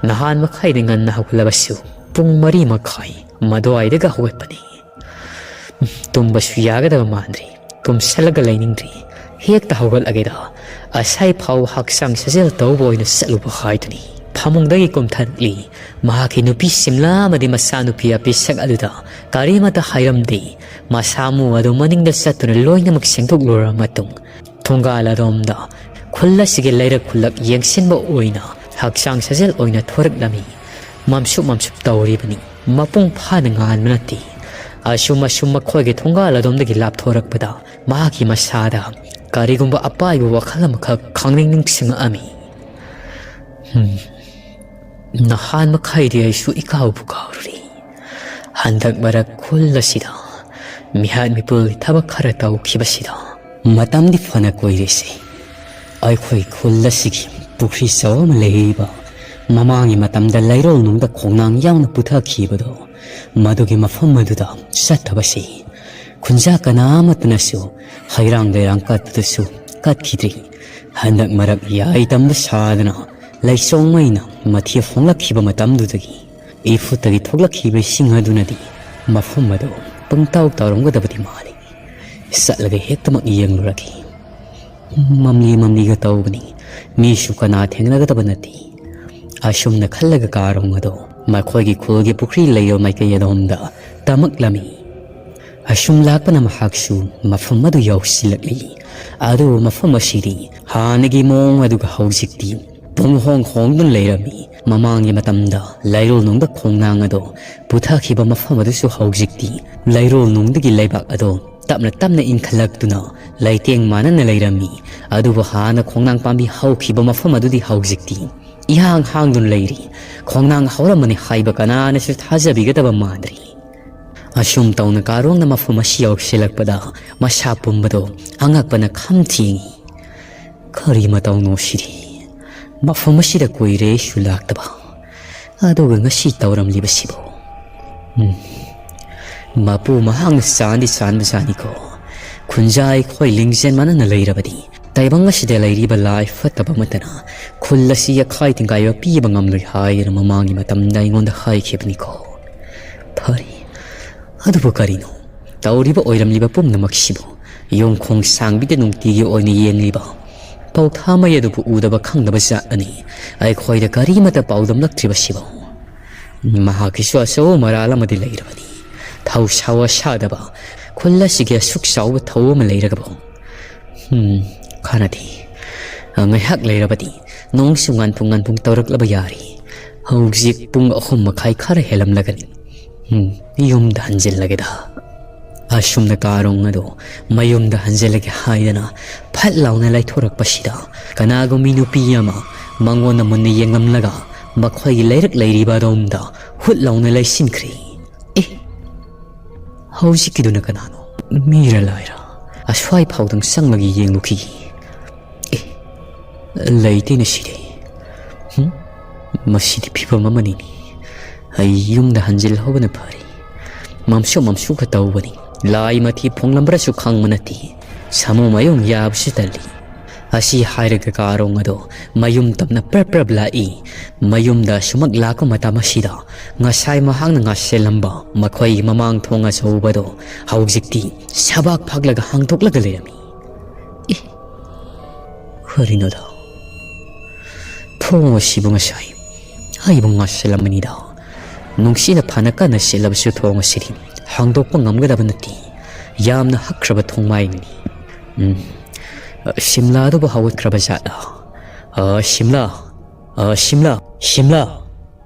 ꯅꯍꯥꯟ ꯃꯈꯥꯏꯗ ꯉꯟꯅ ꯍꯧꯒꯠꯂꯕꯁꯨ ꯄꯨꯡ ꯃꯔꯤ ꯃꯈꯥꯏ ꯃꯗꯨꯋꯥꯏꯗꯒ ꯍꯧꯒꯠꯄꯅꯤ꯫ ꯎꯝ, ꯇꯨꯝꯕꯁꯨ ꯌꯥꯒꯗꯕ ꯃꯥꯟꯗ꯭ꯔꯤ꯫ ꯇꯨꯝꯁꯜꯂꯒ ꯂꯩꯅꯤꯡꯗ꯭ꯔꯤ꯫ ꯍꯦꯛꯇ ꯍꯧꯒꯠꯂꯒꯦꯗ꯫ ꯑꯁꯥꯏ ꯐꯥꯎ ꯍꯛꯆꯥꯡ ꯁꯥꯖꯦꯜ ꯇꯧꯕ ꯑꯣꯏꯅ ꯆꯠꯂꯨꯕ ꯍꯥꯏꯗꯨꯅꯤ꯫ ꯐꯃꯨꯡꯗꯒꯤ ꯀꯨꯝꯊꯔꯛꯂꯤ꯫ ꯃꯍꯥꯛꯀꯤ ꯅꯨꯄꯤ ꯁꯤꯝꯂꯥ ꯑꯃꯗꯤ ꯃꯆꯥꯅꯨꯄꯤ ꯑꯄꯤꯁꯛ ꯑꯗꯨꯗ ꯀꯔꯤꯃꯠꯇ ꯍꯥꯏꯔꯝꯗꯦ꯫ ꯃꯁꯥ ꯃꯎ ꯑꯗꯨ ꯃꯅꯤꯡꯗ ꯆꯠꯇꯨꯅ ꯂꯣꯏꯅꯃꯛ ꯁꯦꯡꯗꯣꯛꯂꯨꯔꯕ ꯃꯇꯨꯡ, ꯊꯣꯡꯒꯥꯜ ꯑꯗꯣꯝꯗ ꯈꯨꯜ ꯑꯁꯤꯒꯤ ꯂꯩꯔꯛ ꯈꯨꯜꯂꯛ ꯌꯦꯡꯁꯤꯟꯕ ꯑꯣꯏꯅ ꯍꯛꯆꯥꯡ ꯁꯥꯖꯦꯜ ꯑꯣꯏꯅ ꯊꯣꯔꯛꯂꯝꯃꯤ꯫ ꯃꯝꯁꯨꯞ ꯃꯝꯁꯨꯞ ꯇꯧꯔꯤꯕꯅꯤ꯫ ꯃꯄꯨꯡ ꯐꯥꯅ ꯉꯥꯟꯕ ꯅꯠꯇꯦ꯫ ꯑꯁꯨꯝ ꯑꯁꯨꯝ ꯃꯈꯣꯏꯒꯤ ꯊꯣꯡꯒꯥꯜ ꯑꯗꯣꯝꯗꯒꯤ ꯂꯥꯞꯊꯣꯔꯛꯄꯗ ꯃꯍꯥꯛꯀꯤ ꯃꯁꯥꯗ ꯀꯔꯤꯒꯨꯝꯕ ꯑꯄꯥꯏꯕ ꯋꯥꯈꯜ ꯑꯃꯈꯛ ꯈꯪꯅꯤꯡ ꯅꯤꯡꯁꯤꯡꯉꯛꯑꯝꯃꯤ꯫ ꯍꯝ, ꯅꯍꯥꯟ ꯃꯈꯩꯗꯤ ꯑꯩꯁꯨ ꯏꯀꯥꯎꯕꯨ ꯀꯥꯎꯔꯨꯔꯦ꯫ ꯍꯟꯗꯛ ꯃꯔꯛ ꯈꯨꯜ ꯑꯁꯤꯗ ꯃꯤꯍꯥꯠ ꯃꯤꯄꯨꯜꯒꯤ ꯊꯕꯛ ꯈꯔ ꯇꯧꯈꯤꯕꯁꯤꯗ ꯃꯇꯝꯗꯤ ꯐꯅ ꯀꯨꯏꯔꯦꯁꯦ꯫ ꯑꯩꯈꯣꯏ ꯈꯨꯜ ꯑꯁꯤꯒꯤ ꯄꯨꯈ꯭ꯔꯤ ꯆꯥꯎ ꯑꯃ ꯂꯩꯔꯤꯕ, ꯃꯃꯥꯡꯒꯤ ꯃꯇꯝꯗ ꯂꯩꯔꯣꯜ ꯅꯨꯡꯗ ꯈꯣꯡꯅꯥꯡ ꯌꯥꯎꯅ ꯄꯨꯊꯈꯤꯕꯗꯣ, ꯃꯗꯨꯒꯤ ꯃꯐꯝ ꯑꯗꯨꯗ ꯆꯠꯇꯕꯁꯤ ꯈꯨꯟꯖꯥ ꯀꯅꯥ ꯑꯃꯠꯇꯅꯁꯨ ꯍꯩꯔꯥꯡ ꯂꯩꯔꯥꯡ ꯀꯠꯄꯗꯁꯨ ꯀꯠꯈꯤꯗ꯭ꯔꯤ꯫ ꯍꯟꯗꯛ ꯃꯔꯛ ꯌꯥꯏ ꯇꯝꯕ ꯁꯥꯗꯅ ꯂꯩꯆꯣꯡ ꯃꯩꯅ ꯃꯊꯤ ꯐꯣꯡꯂꯛꯈꯤꯕ ꯃꯇꯝꯗꯨꯗꯒꯤ ꯏꯐꯨꯠꯇꯒꯤ ꯊꯣꯛꯂꯛꯈꯤꯕ ꯏꯁꯤꯡ ꯑꯗꯨꯅꯗꯤ ꯃꯐꯝ ꯑꯗꯨ ꯄꯪꯇꯥꯎ ꯇꯥꯎꯔꯝꯒꯗꯕꯗꯤ ꯃꯥꯜꯂꯤ꯫ ꯆꯠꯂꯒ ꯍꯦꯛꯇꯃꯛ ꯌꯦꯡꯂꯨꯔꯒꯦ꯫ ꯃꯝꯂꯤ ꯃꯝꯂꯤꯒ ꯇꯧꯕꯅꯤ꯫ ꯃꯤꯁꯨ ꯀꯅꯥ ꯊꯦꯡꯅꯒꯗꯕ ꯅꯠꯇꯦ꯫ ꯑꯁꯨꯝꯅ ꯈꯜꯂꯒ ꯀꯥꯔꯣꯡ ꯑꯗꯣ ꯃꯈꯣꯏꯒꯤ ꯈꯨꯜꯒꯤ ꯄꯨꯈ꯭ꯔꯤ ꯂꯩꯕ ꯃꯥꯏꯀꯩ ꯑꯗꯣꯝꯗ ꯇꯝꯃꯛꯂꯝꯃꯤ꯫ ꯑꯁꯨꯝ ꯂꯥꯛꯄꯅ ꯃꯍꯥꯛꯁꯨ ꯃꯐꯝ ꯑꯗꯨ ꯌꯧꯁꯤꯜꯂꯛꯂꯤ꯫ ꯑꯗꯨꯕꯨ ꯃꯐꯝ ꯑꯁꯤꯗꯤ ꯍꯥꯟꯅꯒꯤ ꯃꯑꯣꯡ ꯑꯗꯨꯒ ꯍꯧꯖꯤꯛꯇꯤ ꯄꯨꯡ ꯍꯣꯡ ꯍꯣꯡꯗꯨꯅ ꯂꯩꯔꯝꯃꯤ꯫ ꯃꯃꯥꯡꯒꯤ ꯃꯇꯝꯗ ꯂꯩꯔꯣꯜꯅꯨꯡꯗ ꯈꯣꯡꯅꯥꯡ ꯑꯗꯣ ꯄꯨꯊꯈꯤꯕ ꯃꯐꯝ ꯑꯗꯨꯁꯨ ꯍꯧꯖꯤꯛꯇꯤ ꯂꯩꯔꯣꯜꯅꯨꯡꯗꯒꯤ ꯂꯩꯕꯥꯛ ꯑꯗꯣ ꯇꯞꯅ ꯇꯞꯅ ꯏꯟꯈꯠꯂꯛꯇꯨꯅ ꯂꯩꯇꯦꯡ ꯃꯥꯟꯅꯅ ꯂꯩꯔꯝꯃꯤ꯫ ꯑꯗꯨꯕꯨ ꯍꯥꯟꯅ ꯈꯣꯡꯅꯥꯡ ꯄꯥꯝꯕꯤ ꯍꯧꯈꯤꯕ ꯃꯐꯝ ꯑꯗꯨꯗꯤ ꯍꯧꯖꯤꯛꯇꯤ ꯏꯍꯥꯡ ꯍꯥꯡꯗꯨꯅ ꯂꯩꯔꯤ꯫ ꯈꯣꯡꯅꯥꯡ ꯍꯧꯔꯝꯃꯅꯤ ꯍꯥꯏꯕ ꯀꯅꯥꯅꯁꯨ ꯊꯥꯖꯕꯤꯒꯗꯕ ꯃꯥꯟꯗ꯭ꯔꯤ꯫ ꯑꯁꯨꯝ ꯇꯧꯅ ꯀꯥꯔꯣꯡꯅ ꯃꯐꯝ ꯑꯁꯤ ꯌꯧꯁꯤꯜꯂꯛꯄꯗ ꯃꯁꯥ ꯄꯨꯝꯕꯗꯣ ꯑꯉꯛꯄꯅ ꯈꯝ ꯊꯦꯡꯏ꯫ "ꯀꯔꯤ ꯃꯇꯧꯅꯣ ꯁꯤꯗꯤ? ꯃꯐꯝ ꯑꯁꯤꯗ ꯀꯨꯏꯔꯦ ꯑꯩꯁꯨ ꯂꯥꯛꯇꯕ꯫ ꯑꯗꯨꯒ ꯉꯁꯤ ꯇꯧꯔꯝꯂꯤꯕꯁꯤꯕꯨ? ꯎꯝ, ꯃꯄꯨ ꯃꯍꯥꯛꯅ ꯆꯥꯟꯗꯤ ꯆꯥꯟꯕꯖꯥꯠꯅꯤꯀꯣ꯫ ꯈꯨꯟꯖꯥ ꯑꯩꯈꯣꯏ ꯂꯤꯡꯖꯦꯜ ꯃꯥꯟꯅꯅ ꯂꯩꯔꯕꯗꯤ ꯇꯥꯏꯕꯪ ꯑꯁꯤꯗ ꯂꯩꯔꯤꯕ ꯂꯥꯏ ꯐꯠꯇꯕ ꯑꯃꯠꯇꯅ ꯈꯨꯜ ꯑꯁꯤ ꯌꯥꯈꯥꯏ ꯇꯤꯡꯒꯥꯏꯕ ꯄꯤꯕ ꯉꯝꯂꯣꯏ ꯍꯥꯏꯗꯅ ꯃꯃꯥꯡꯒꯤ ꯃꯇꯝꯗ ꯑꯩꯉꯣꯟꯗ ꯍꯥꯏꯈꯤꯕꯅꯤꯀꯣ꯫ ꯐꯔꯦ, ꯑꯗꯨꯕꯨ ꯀꯔꯤꯅꯣ ꯇꯧꯔꯤꯕ ꯑꯣꯏꯔꯝꯂꯤꯕ ꯄꯨꯝꯅꯃꯛꯁꯤꯕꯨ? ꯌꯣꯡꯈꯣꯡ ꯁꯥꯡꯕꯤꯗ ꯅꯨꯡꯇꯤꯒꯤ ꯑꯣꯏꯅ ꯌꯦꯡꯂꯤꯕ ꯄꯧꯊꯥ ꯃꯩ ꯑꯗꯨꯕꯨ ꯎꯗꯕ ꯈꯪꯗꯕ ꯖꯥꯠ ꯑꯅꯤ ꯑꯩꯈꯣꯏꯗ ꯀꯔꯤꯃꯠꯇ ꯄꯥꯎꯗꯝꯂꯛꯇ꯭ꯔꯤꯕꯁꯤꯕꯨ? ꯃꯍꯥꯛꯀꯤꯁꯨ ꯑꯆꯧꯕ ꯃꯔꯥꯜ ꯑꯃꯗꯤ ꯂꯩꯔꯕꯅꯤ꯫ ꯊꯧꯁꯥ ꯋꯥꯁꯥꯗꯕ ꯈꯨꯜ ꯑꯁꯤꯒꯤ ꯑꯁꯨꯛ ꯆꯥꯎꯕ ꯊꯧ ꯑꯃ ꯂꯩꯔꯒꯕꯨ꯫ ꯎꯝ, ꯀꯥꯟꯅꯗꯦ꯫ ꯉꯥꯏꯍꯥꯛ ꯂꯩꯔꯕꯗꯤ ꯅꯣꯡꯁꯨ ꯉꯥꯟꯐꯨꯡ ꯉꯥꯟꯐꯨꯡ ꯇꯧꯔꯛꯂꯕ ꯌꯥꯔꯦ꯫ ꯍꯧꯖꯤꯛ ꯄꯨꯡ ꯑꯍꯨꯝ ꯃꯈꯥꯏ ꯈꯔ ꯍꯦꯜꯂꯝꯂꯒꯅꯤ꯫ ꯎꯝ, ꯌꯨꯝꯗ ꯍꯟꯖꯤꯜꯂꯒꯦꯗ꯫ ꯑꯁꯨꯝꯅ ꯀꯥꯔꯣꯡ ꯑꯗꯨ ꯃꯌꯨꯝꯗ ꯍꯟꯖꯤꯜꯂꯒꯦ ꯍꯥꯏꯗꯅ ꯐꯠ ꯂꯥꯎꯅ ꯂꯩꯊꯣꯔꯛꯄꯁꯤꯗ ꯀꯅꯥꯒꯨꯝꯕꯤ ꯅꯨꯄꯤ ꯑꯃ ꯃꯉꯣꯟꯗ ꯃꯨꯟꯅ ꯌꯦꯡꯂꯝꯂꯒ ꯃꯈꯣꯏꯒꯤ ꯂꯩꯔꯛ ꯂꯩꯔꯤꯕ ꯑꯗꯣꯝꯗ ꯍꯨꯠ ꯂꯥꯎꯅ ꯂꯩꯁꯤꯟꯈ꯭ꯔꯦ꯫ ꯑꯦ, ꯍꯧꯖꯤꯛꯀꯤꯗꯨꯅ ꯀꯅꯥꯅꯣ? ꯃꯤꯔ ꯂꯥꯏꯔ? ꯑꯁ꯭ꯋꯥꯏ ꯐꯥꯎꯗꯪ ꯆꯪꯂꯒ ꯌꯦꯡꯂꯨꯈꯤꯒꯦ꯫ ꯑꯦ, ꯂꯩꯇꯦꯅꯦ ꯁꯤꯗꯤ꯫ ꯍꯨꯝ? ꯃꯁꯤꯗꯤ ꯐꯤꯕꯝ ꯑꯃꯅꯤꯅꯦ꯫ ꯑꯩ ꯌꯨꯝꯗ ꯍꯟꯖꯤꯜꯍꯧꯕꯅ ꯐꯔꯦ꯫ ꯃꯝꯁꯨ ꯃꯝꯁꯨꯒ ꯇꯧꯕꯅꯤ꯫ ꯂꯥꯏ ꯃꯊꯤ ꯐꯣꯡꯂꯝꯕ꯭ꯔꯁꯨ ꯈꯪꯕ ꯅꯠꯇꯦ꯫ ꯁꯥꯃꯨ ꯃꯌꯨꯡ ꯌꯥꯕꯁꯨ ꯇꯜꯂꯤ꯫ ꯑꯁꯤ ꯍꯥꯏꯔꯒ ꯀꯥꯔꯣꯡ ꯑꯗꯣ ꯃꯌꯨꯝ ꯇꯝꯅ ꯄ꯭ꯔꯞ ꯄ꯭ꯔꯞ ꯂꯥꯛꯏ꯫ ꯃꯌꯨꯝꯗ ꯑꯁꯨꯃꯛ ꯂꯥꯛꯄ ꯃꯇꯝ ꯑꯁꯤꯗ ꯉꯁꯥꯏ ꯃꯍꯥꯛꯅ ꯉꯥꯁꯦꯜꯂꯝꯕ ꯃꯈꯣꯏꯒꯤ ꯃꯃꯥꯡ ꯊꯣꯡ ꯑꯆꯧꯕꯗꯣ ꯍꯧꯖꯤꯛꯇꯤ ꯁꯕꯥꯛ ꯐꯥꯛꯂꯒ ꯍꯥꯡꯗꯣꯛꯂꯒ ꯂꯩꯔꯝꯃꯤ꯫ ꯑꯦ, ꯀꯔꯤꯅꯣꯗ? ꯊꯣꯡ ꯑꯁꯤꯕꯨ ꯉꯁꯥꯏ ꯑꯩꯕꯨ ꯉꯥꯁꯤꯜꯂꯝꯕꯅꯤꯗ꯫ ꯅꯨꯡꯁꯤꯅ ꯐꯅ ꯀꯟꯅ ꯁꯤꯠꯂꯕꯁꯨ ꯊꯣꯡ ꯑꯁꯤꯗꯤ ꯍꯥꯡꯗꯣꯛꯄ ꯉꯝꯒꯗꯕ ꯅꯠꯇꯦ꯫ ꯌꯥꯝꯅ ꯍꯛꯈ꯭ꯔꯕ ꯊꯣꯡꯃꯥꯏꯅꯤ꯫ ꯎꯝ, ꯁꯤꯝꯂꯥ ꯑꯗꯨꯕꯨ ꯍꯧꯒꯠꯈ꯭ꯔꯕ ꯖꯥꯠꯂ? ꯑ, ꯁꯤꯝꯂꯥ! ꯑ, ꯁꯤꯝꯂꯥ! ꯁꯤꯝꯂꯥ!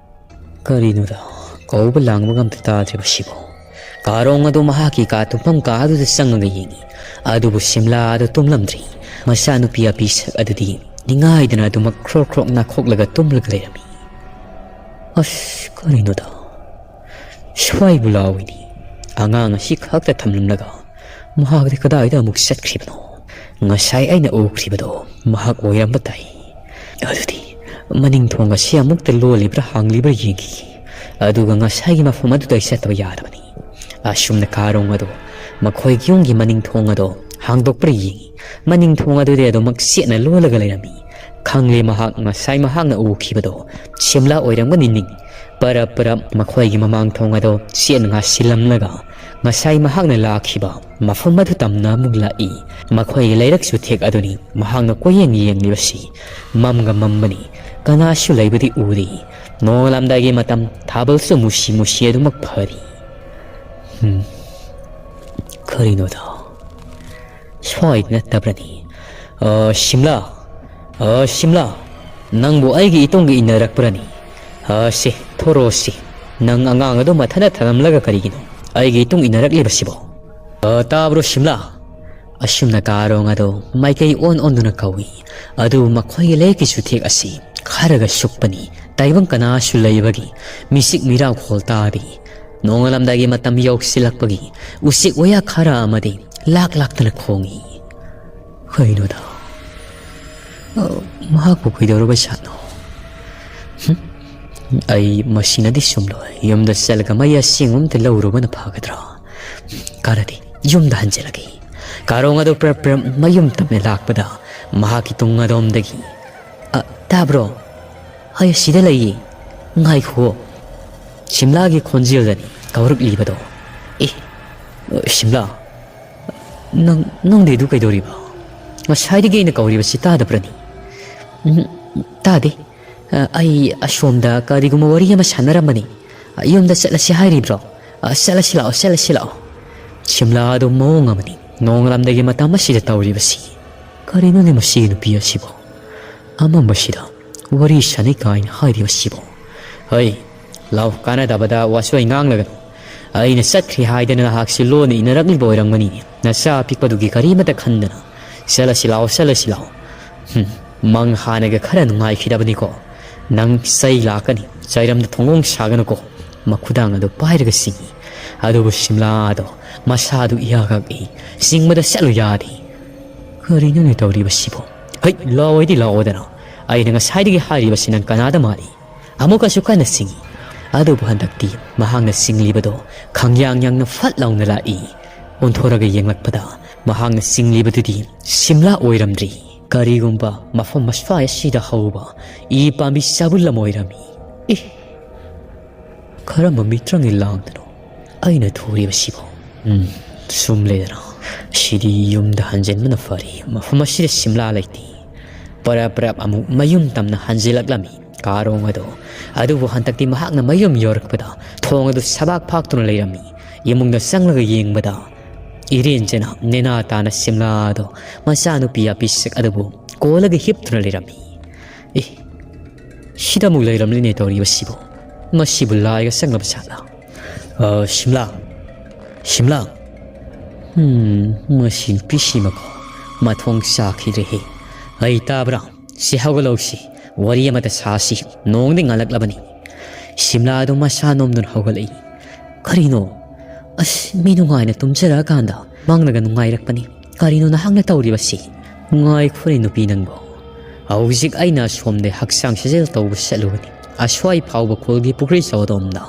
ꯀꯔꯤꯅꯣꯗ, ꯀꯧꯕ ꯂꯥꯡꯕꯒ ꯑꯝꯇ ꯇꯥꯗ꯭ꯔꯤꯕ ꯁꯤꯕꯣ? ꯀꯥꯔꯣꯡ ꯑꯗꯨ ꯃꯍꯥꯛꯀꯤ ꯀꯥ ꯇꯨꯝꯐꯝ ꯀꯥ ꯑꯗꯨꯗ ꯆꯪꯉꯒ ꯌꯦꯡꯉꯤ꯫ ꯑꯗꯨꯕꯨ ꯁꯤꯝꯂꯥ ꯑꯗꯨ ꯇꯨꯝꯂꯝꯗ꯭ꯔꯤ꯫ ꯃꯆꯥꯅꯨꯄꯤ ꯑꯄꯤꯁꯛ ꯑꯗꯨꯗꯤ ꯅꯤꯡꯉꯥꯏꯗꯅ ꯑꯗꯨꯃꯛ ꯈ꯭ꯔꯣꯛ ꯈ꯭ꯔꯣꯛ ꯅꯥꯈꯣꯛꯂꯒ ꯇꯨꯝꯂꯒ ꯂꯩꯔꯝꯃꯤ꯫ ꯑꯁ, ꯀꯔꯤꯅꯣꯗ? ꯁ꯭ꯋꯥꯏꯕꯨ ꯂꯥꯎꯏꯅꯤ꯫ ꯑꯉꯥꯡ ꯑꯁꯤ ꯈꯛꯇ ꯊꯝꯂꯝꯂꯒ ꯃꯍꯥꯛꯇꯤ ꯀꯗꯥꯏꯗ ꯑꯃꯨꯛ ꯆꯠꯈ꯭ꯔꯤꯕꯅꯣ? ꯉꯁꯥꯏ ꯑꯩꯅ ꯎꯈ꯭ꯔꯤꯕꯗꯣ ꯃꯍꯥꯛ ꯑꯣꯏꯔꯝꯕ ꯇꯥꯏ꯫ ꯑꯗꯨꯗꯤ ꯃꯅꯤꯡ ꯊꯣꯡ ꯑꯁꯤ ꯑꯃꯨꯛꯇ ꯂꯣꯜꯂꯤꯕ꯭ꯔꯥ ꯍꯥꯡꯂꯤꯕ꯭ꯔꯥ ꯌꯦꯡꯈꯤꯒꯦ꯫ ꯑꯗꯨꯒ ꯉꯁꯥꯏꯒꯤ ꯃꯐꯝ ꯑꯗꯨꯗ ꯑꯩ ꯆꯠꯇꯕ ꯌꯥꯗꯕꯅꯤ꯫ ꯑꯁꯨꯝꯅ ꯀꯥꯔꯣꯡ ꯑꯗꯣ ꯃꯈꯣꯏꯒꯤ ꯌꯨꯝꯒꯤ ꯃꯅꯤꯡ ꯊꯣꯡ ꯑꯗꯣ ꯍꯥꯡꯗꯣꯛꯄ꯭ꯔꯥ ꯌꯦꯡꯉꯤ꯫ ꯃꯅꯤꯡ ꯊꯣꯡ ꯑꯗꯨꯗꯤ ꯑꯗꯨꯃꯛ ꯆꯦꯠꯅ ꯂꯣꯜꯂꯒ ꯂꯩꯔꯝꯃꯤ꯫ ꯈꯪꯂꯦ, ꯃꯍꯥꯛ ꯉꯁꯥꯏ ꯃꯍꯥꯛꯅ ꯎꯈꯤꯕꯗꯣ ꯁꯤꯝꯂꯥ ꯑꯣꯏꯔꯝꯒꯅꯤ ꯅꯤꯡꯏ꯫ ꯄꯔꯞ ꯄꯔꯞ ꯃꯈꯣꯏꯒꯤ ꯃꯃꯥꯡ ꯊꯣꯡ ꯑꯗꯣ ꯆꯦꯠꯅ ꯉꯥꯁꯤꯜꯂꯝꯂꯒ ꯉꯁꯥꯏ ꯃꯍꯥꯛꯅ ꯂꯥꯛꯈꯤꯕ ꯃꯐꯝ ꯑꯗꯨ ꯇꯝꯅ ꯑꯃꯨꯛ ꯂꯥꯛꯏ꯫ ꯃꯈꯣꯏꯒꯤ ꯂꯩꯔꯛ ꯆꯨꯊꯦꯛ ꯑꯗꯨꯅꯤ ꯃꯍꯥꯛꯅ ꯀꯣꯏꯌꯦꯡ ꯌꯦꯡꯂꯤꯕꯁꯤ꯫ ꯃꯝꯒ ꯃꯝꯕꯅꯤ, ꯀꯅꯥꯁꯨ ꯂꯩꯕꯗꯤ ꯎꯗꯦ꯫ ꯅꯣꯡꯉꯥꯜꯂꯝꯗꯥꯏꯒꯤ ꯃꯇꯝ, ꯊꯥꯕꯜꯁꯨ ꯃꯨꯁꯤ ꯃꯨꯁꯤ ꯑꯗꯨꯃꯛ ꯐꯔꯤ꯫ ꯍꯝ, ꯀꯔꯤꯅꯣꯗ? ꯁꯣꯏꯗꯅ ꯅꯠꯇꯕ꯭ꯔꯅꯤ? ꯑ, ꯁꯤꯝꯂꯥ! ꯑ, ꯁꯤꯝꯂꯥ! ꯅꯪꯕꯨ ꯑꯩꯒꯤ ꯏꯇꯨꯡꯒ ꯏꯟꯅꯔꯛꯄ꯭ꯔꯅꯤ? ꯑ, ꯁꯤ, ꯊꯣꯔꯛꯑꯣ ꯁꯤ꯫ ꯅꯪ ꯑꯉꯥꯡ ꯑꯗꯨ ꯃꯊꯟꯇ ꯊꯅꯝꯂꯒ ꯀꯔꯤꯒꯤꯅꯣ ꯑꯩꯒꯤ ꯏꯇꯨꯡ ꯏꯟꯅꯔꯛꯂꯤꯕꯁꯤꯕꯣ? ꯑ, ꯇꯥꯕ꯭ꯔꯣ ꯁꯤꯝꯂꯥ? ꯑꯁꯨꯝꯅ ꯀꯥꯔꯣꯡ ꯑꯗꯣ ꯃꯥꯏꯀꯩ ꯑꯣꯟ ꯑꯣꯟꯗꯨꯅ ꯀꯧꯏ꯫ ꯑꯗꯨꯕꯨ ꯃꯈꯣꯏꯒꯤ ꯂꯩꯔꯛꯀꯤ ꯆꯨꯊꯦꯛ ꯑꯁꯤ ꯈꯔꯒ ꯁꯨꯛꯄꯅꯤ꯫ ꯇꯥꯏꯕꯪ ꯀꯅꯥꯁꯨ ꯂꯩꯕꯒꯤ ꯃꯤꯆꯤꯛ ꯃꯤꯔꯥꯎꯈꯣꯜ ꯇꯥꯗꯦ꯫ ꯅꯣꯡꯉꯥꯜꯂꯝꯗꯥꯏꯒꯤ ꯃꯇꯝ ꯌꯧꯁꯤꯜꯂꯛꯄꯒꯤ ꯎꯆꯦꯛ ꯋꯥꯌꯥ ꯈꯔ ꯑꯃꯗꯤ ꯂꯥꯛ ꯂꯥꯛꯇꯅ ꯈꯣꯡꯏ꯫ ꯀꯩꯅꯣꯗ? ꯑ, ꯃꯍꯥꯛꯄꯨ ꯀꯩꯗꯧꯔꯕ ꯖꯥꯠꯅꯣ? ꯍꯨꯝ? ꯑꯩ ꯃꯁꯤꯅꯗꯤ ꯆꯨꯝꯂꯣꯏ꯫ ꯌꯨꯝꯗ ꯆꯠꯂꯒ ꯃꯩ ꯑꯁꯦꯡꯕ ꯑꯝꯇ ꯂꯧꯔꯨꯕꯅ ꯐꯒꯗ꯭ꯔꯥ? ꯀꯥꯟꯅꯗꯦ, ꯌꯨꯝꯗ ꯍꯟꯖꯤꯜꯂꯒꯦ꯫ ꯀꯥꯔꯣꯡ ꯑꯗꯨ ꯄ꯭ꯔꯞ ꯄ꯭ꯔꯞ ꯃꯌꯨꯝ ꯇꯞꯅ ꯂꯥꯛꯄꯗ ꯃꯍꯥꯛꯀꯤ ꯇꯨꯡ ꯑꯗꯣꯝꯗꯒꯤ, "ꯑ, ꯇꯥꯕ꯭ꯔꯣ? ꯑꯩ ꯑꯁꯤꯗ ꯂꯩꯌꯦ꯫ ꯉꯥꯏꯈꯨꯑꯣ꯫" ꯁꯤꯝꯂꯥꯒꯤ ꯈꯣꯟꯖꯦꯜꯗꯅꯤ ꯀꯧꯔꯛꯂꯤꯕꯗꯣ꯫ "ꯑꯦ, ꯁꯤꯝꯂꯥ, ꯅꯪ, ꯅꯪꯗꯤ ꯑꯗꯨ ꯀꯩꯗꯧꯔꯤꯕ? ꯉꯁꯥꯏꯗꯒꯤ ꯑꯩꯅ ꯀꯧꯔꯤꯕꯁꯤ ꯇꯥꯗꯕ꯭ꯔꯅꯤ?" "ꯎꯝ, ꯇꯥꯗꯦ꯫ ꯑ, ꯑꯩ ꯑꯁꯣꯝꯗ ꯀꯔꯤꯒꯨꯝꯕ ꯋꯥꯔꯤ ꯑꯃ ꯁꯥꯟꯅꯔꯝꯕꯅꯤ꯫ ꯑ, ꯌꯨꯝꯗ ꯆꯠꯂꯁꯤ ꯍꯥꯏꯔꯤꯕ꯭ꯔꯣ? ꯑ, ꯆꯠꯂꯁꯤ ꯂꯥꯛꯑꯣ, ꯆꯠꯂꯁꯤ ꯂꯥꯛꯑꯣ꯫ ꯁꯤꯝꯂꯥ ꯑꯗꯨ ꯃꯑꯣꯡ ꯑꯃꯅꯤ꯫ ꯅꯣꯡꯉꯥꯜꯂꯝꯗꯥꯏꯒꯤ ꯃꯇꯝ ꯑꯁꯤꯗ ꯇꯧꯔꯤꯕꯁꯤ꯫ ꯀꯔꯤꯅꯣꯅꯦ ꯃꯁꯤꯒꯤ ꯅꯨꯄꯤ ꯑꯁꯤꯕꯨ? ꯑꯃꯝꯕꯁꯤꯗ ꯋꯥꯔꯤ ꯁꯥꯟꯅꯩ ꯀꯥꯏꯅ ꯍꯥꯏꯔꯤꯕꯁꯤꯕꯨ? ꯍꯩ, ꯂꯥꯎ, ꯀꯥꯟꯅꯗꯕꯗ ꯋꯥꯁꯣꯏ ꯉꯥꯡꯂꯒꯅꯨ꯫ ꯑꯩꯅ ꯆꯠꯈ꯭ꯔꯦ ꯍꯥꯏꯗꯅ ꯅꯍꯥꯛꯁꯤ ꯂꯣꯟꯅ ꯏꯅꯔꯛꯂꯤꯕ ꯑꯣꯏꯔꯝꯒꯅꯤꯅꯦ꯫ ꯅꯆꯥ ꯑꯄꯤꯛꯄꯗꯨꯒꯤ ꯀꯔꯤꯃꯇ ꯈꯟꯗꯅ꯫ ꯆꯠꯂꯁꯤ ꯂꯥꯎ, ꯆꯠꯂꯁꯤ ꯂꯥꯎ꯫ ꯍꯨꯝ, ꯃꯪ ꯍꯥꯟꯅꯒ ꯈꯔ ꯅꯨꯡꯉꯥꯏꯈꯤꯗꯕꯅꯤꯀꯣ꯫ ꯅꯪ ꯆꯩ ꯂꯥꯛꯀꯅꯤ, ꯆꯩꯔꯝꯗ ꯊꯣꯡꯒꯣꯡ ꯁꯥꯒꯅꯨꯀꯣ꯫ ꯃꯈꯨꯗꯥꯡ ꯑꯗꯨ ꯄꯥꯏꯔꯒ ꯆꯤꯡꯏ꯫ ꯑꯗꯨꯕꯨ ꯁꯤꯝꯂꯥ ꯑꯗꯣ ꯃꯁꯥꯗꯨ ꯏꯌꯥ ꯀꯛꯏ꯫ ꯆꯤꯡꯕꯗ ꯆꯠꯂꯨ ꯌꯥꯗꯦ꯫ ꯀꯔꯤꯅꯣꯅꯦ ꯇꯧꯔꯤꯕꯁꯤꯕꯨ? ꯍꯩ, ꯂꯥꯛꯑꯣꯏꯗꯤ ꯂꯥꯛꯑꯣꯗꯅ꯫ ꯑꯩꯅ ꯉꯁꯥꯏꯗꯒꯤ ꯍꯥꯏꯔꯤꯕꯁꯤ ꯅꯪ ꯀꯅꯥꯗ ꯃꯥꯜꯂꯤ? ꯑꯃꯨꯛꯀꯁꯨ ꯀꯟꯅ ꯆꯤꯡꯏ꯫ ꯑꯗꯨꯕꯨ ꯍꯟꯗꯛꯇꯤ ꯃꯍꯥꯛꯅ ꯆꯤꯡꯂꯤꯕꯗꯣ ꯈꯪꯌꯥꯡ ꯌꯥꯡꯅ ꯐꯠ ꯂꯥꯎꯅ ꯂꯥꯛꯏ꯫ ꯑꯣꯟꯊꯣꯔꯒ ꯌꯦꯡꯂꯛꯄꯗ ꯃꯍꯥꯛꯅ ꯆꯤꯡꯂꯤꯕꯗꯨꯗꯤ ꯁꯤꯝꯂꯥ ꯑꯣꯏꯔꯝꯗ꯭ꯔꯤ꯫ ꯀꯔꯤꯒꯨꯝꯕ ꯃꯐꯝ ꯑꯁ꯭ꯋꯥꯏ ꯑꯁꯤꯗ ꯍꯧꯕ ꯏ ꯄꯥꯝꯕꯤ ꯆꯥꯕꯨꯜ ꯑꯃ ꯑꯣꯏꯔꯝꯃꯤ꯫ ꯏ! ꯀꯔꯝꯕ ꯃꯤꯇ꯭ꯔꯪꯒꯤ ꯂꯥꯡꯗꯅꯣ ꯑꯩꯅ ꯊꯨꯔꯤꯕꯁꯤꯕꯨ? ꯎꯝ, ꯁꯨꯝ ꯂꯩꯗꯅ, ꯁꯤꯗꯤ ꯌꯨꯝꯗ ꯍꯟꯖꯤꯟꯕꯅ ꯐꯔꯤ꯫ ꯃꯐꯝ ꯑꯁꯤꯗ ꯁꯤꯝꯂꯥ ꯂꯩꯇꯦ꯫ ꯄꯔꯞ ꯄꯔꯞ ꯑꯃꯨꯛ ꯃꯌꯨꯝ ꯇꯝꯅ ꯍꯟꯖꯤꯜꯂꯛꯂꯝꯃꯤ ꯀꯥꯔꯣꯡ ꯑꯗꯣ꯫ ꯑꯗꯨꯕꯨ ꯍꯟꯗꯛꯇꯤ ꯃꯍꯥꯛꯅ ꯃꯌꯨꯝ ꯌꯧꯔꯛꯄꯗ ꯊꯣꯡ ꯑꯗꯨ ꯁꯕꯥꯛ ꯐꯥꯛꯇꯨꯅ ꯂꯩꯔꯝꯃꯤ꯫ ꯏꯃꯨꯡꯗ ꯆꯪꯂꯒ ꯌꯦꯡꯕꯗ ꯏꯔꯦꯟꯖꯅ ꯅꯦꯅꯥ ꯇꯥꯅ ꯁꯤꯝꯂꯥ ꯑꯗꯣ ꯃꯆꯥꯅꯨꯄꯤ ꯑꯄꯤꯁꯛ ꯑꯗꯨꯕꯨ ꯀꯣꯜꯂꯒ ꯍꯤꯞꯇꯨꯅ ꯂꯩꯔꯝꯃꯤ꯫ ꯑꯦ, ꯁꯤꯗ ꯑꯃꯨꯛ ꯂꯩꯔꯝꯂꯤꯅꯦ ꯇꯧꯔꯤꯕꯁꯤꯕꯨ꯫ ꯃꯁꯤꯕꯨ ꯂꯥꯏꯒ ꯆꯪꯂꯕ ꯖꯥꯠꯂꯥ? ꯑ, ꯁꯤꯝꯂꯥ! ꯁꯤꯝꯂꯥ! ꯎꯝ, ꯃꯁꯤ ꯅꯨꯄꯤꯁꯤꯃꯀꯣ ꯃꯊꯣꯡ ꯆꯥꯈꯤꯗ꯭ꯔꯦꯍꯦ꯫ ꯑꯩ ꯇꯥꯕ꯭ꯔꯥ? ꯁꯤ ꯍꯧꯒꯠꯂꯧꯁꯤ, ꯋꯥꯔꯤ ꯑꯃꯇ ꯁꯥꯁꯤ꯫ ꯅꯣꯡꯗꯤ ꯉꯥꯜꯂꯛꯂꯕꯅꯤ꯫ ꯁꯤꯝꯂꯥ ꯑꯗꯨ ꯃꯁꯥ ꯅꯣꯝꯗꯨꯅ ꯍꯧꯒꯠꯂꯛꯏ꯫ ꯀꯔꯤꯅꯣ? ꯑꯁ, ꯃꯤ ꯅꯨꯡꯉꯥꯏꯅ ꯇꯨꯝꯖꯔꯛꯑꯀꯥꯟꯗ ꯃꯪꯂꯒ ꯅꯨꯡꯉꯥꯏꯔꯛꯄꯅꯤ꯫ ꯀꯔꯤꯅꯣ ꯅꯍꯥꯛꯅ ꯇꯧꯔꯤꯕꯁꯤ? ꯉꯥꯏꯈꯣꯔꯦ ꯅꯨꯄꯤ ꯅꯪꯕꯣ꯫ ꯍꯧꯖꯤꯛ ꯑꯩꯅ ꯑꯁꯣꯝꯗ ꯍꯛꯆꯥꯡ ꯁꯥꯖꯦꯜ ꯇꯧꯕ ꯆꯠꯂꯨꯕꯅꯤ꯫ ꯑꯁ꯭ꯋꯥꯏ ꯐꯥꯎꯕ ꯈꯨꯜꯒꯤ ꯄꯨꯈ꯭ꯔꯤ ꯆꯥꯎꯗꯣꯝꯗ꯫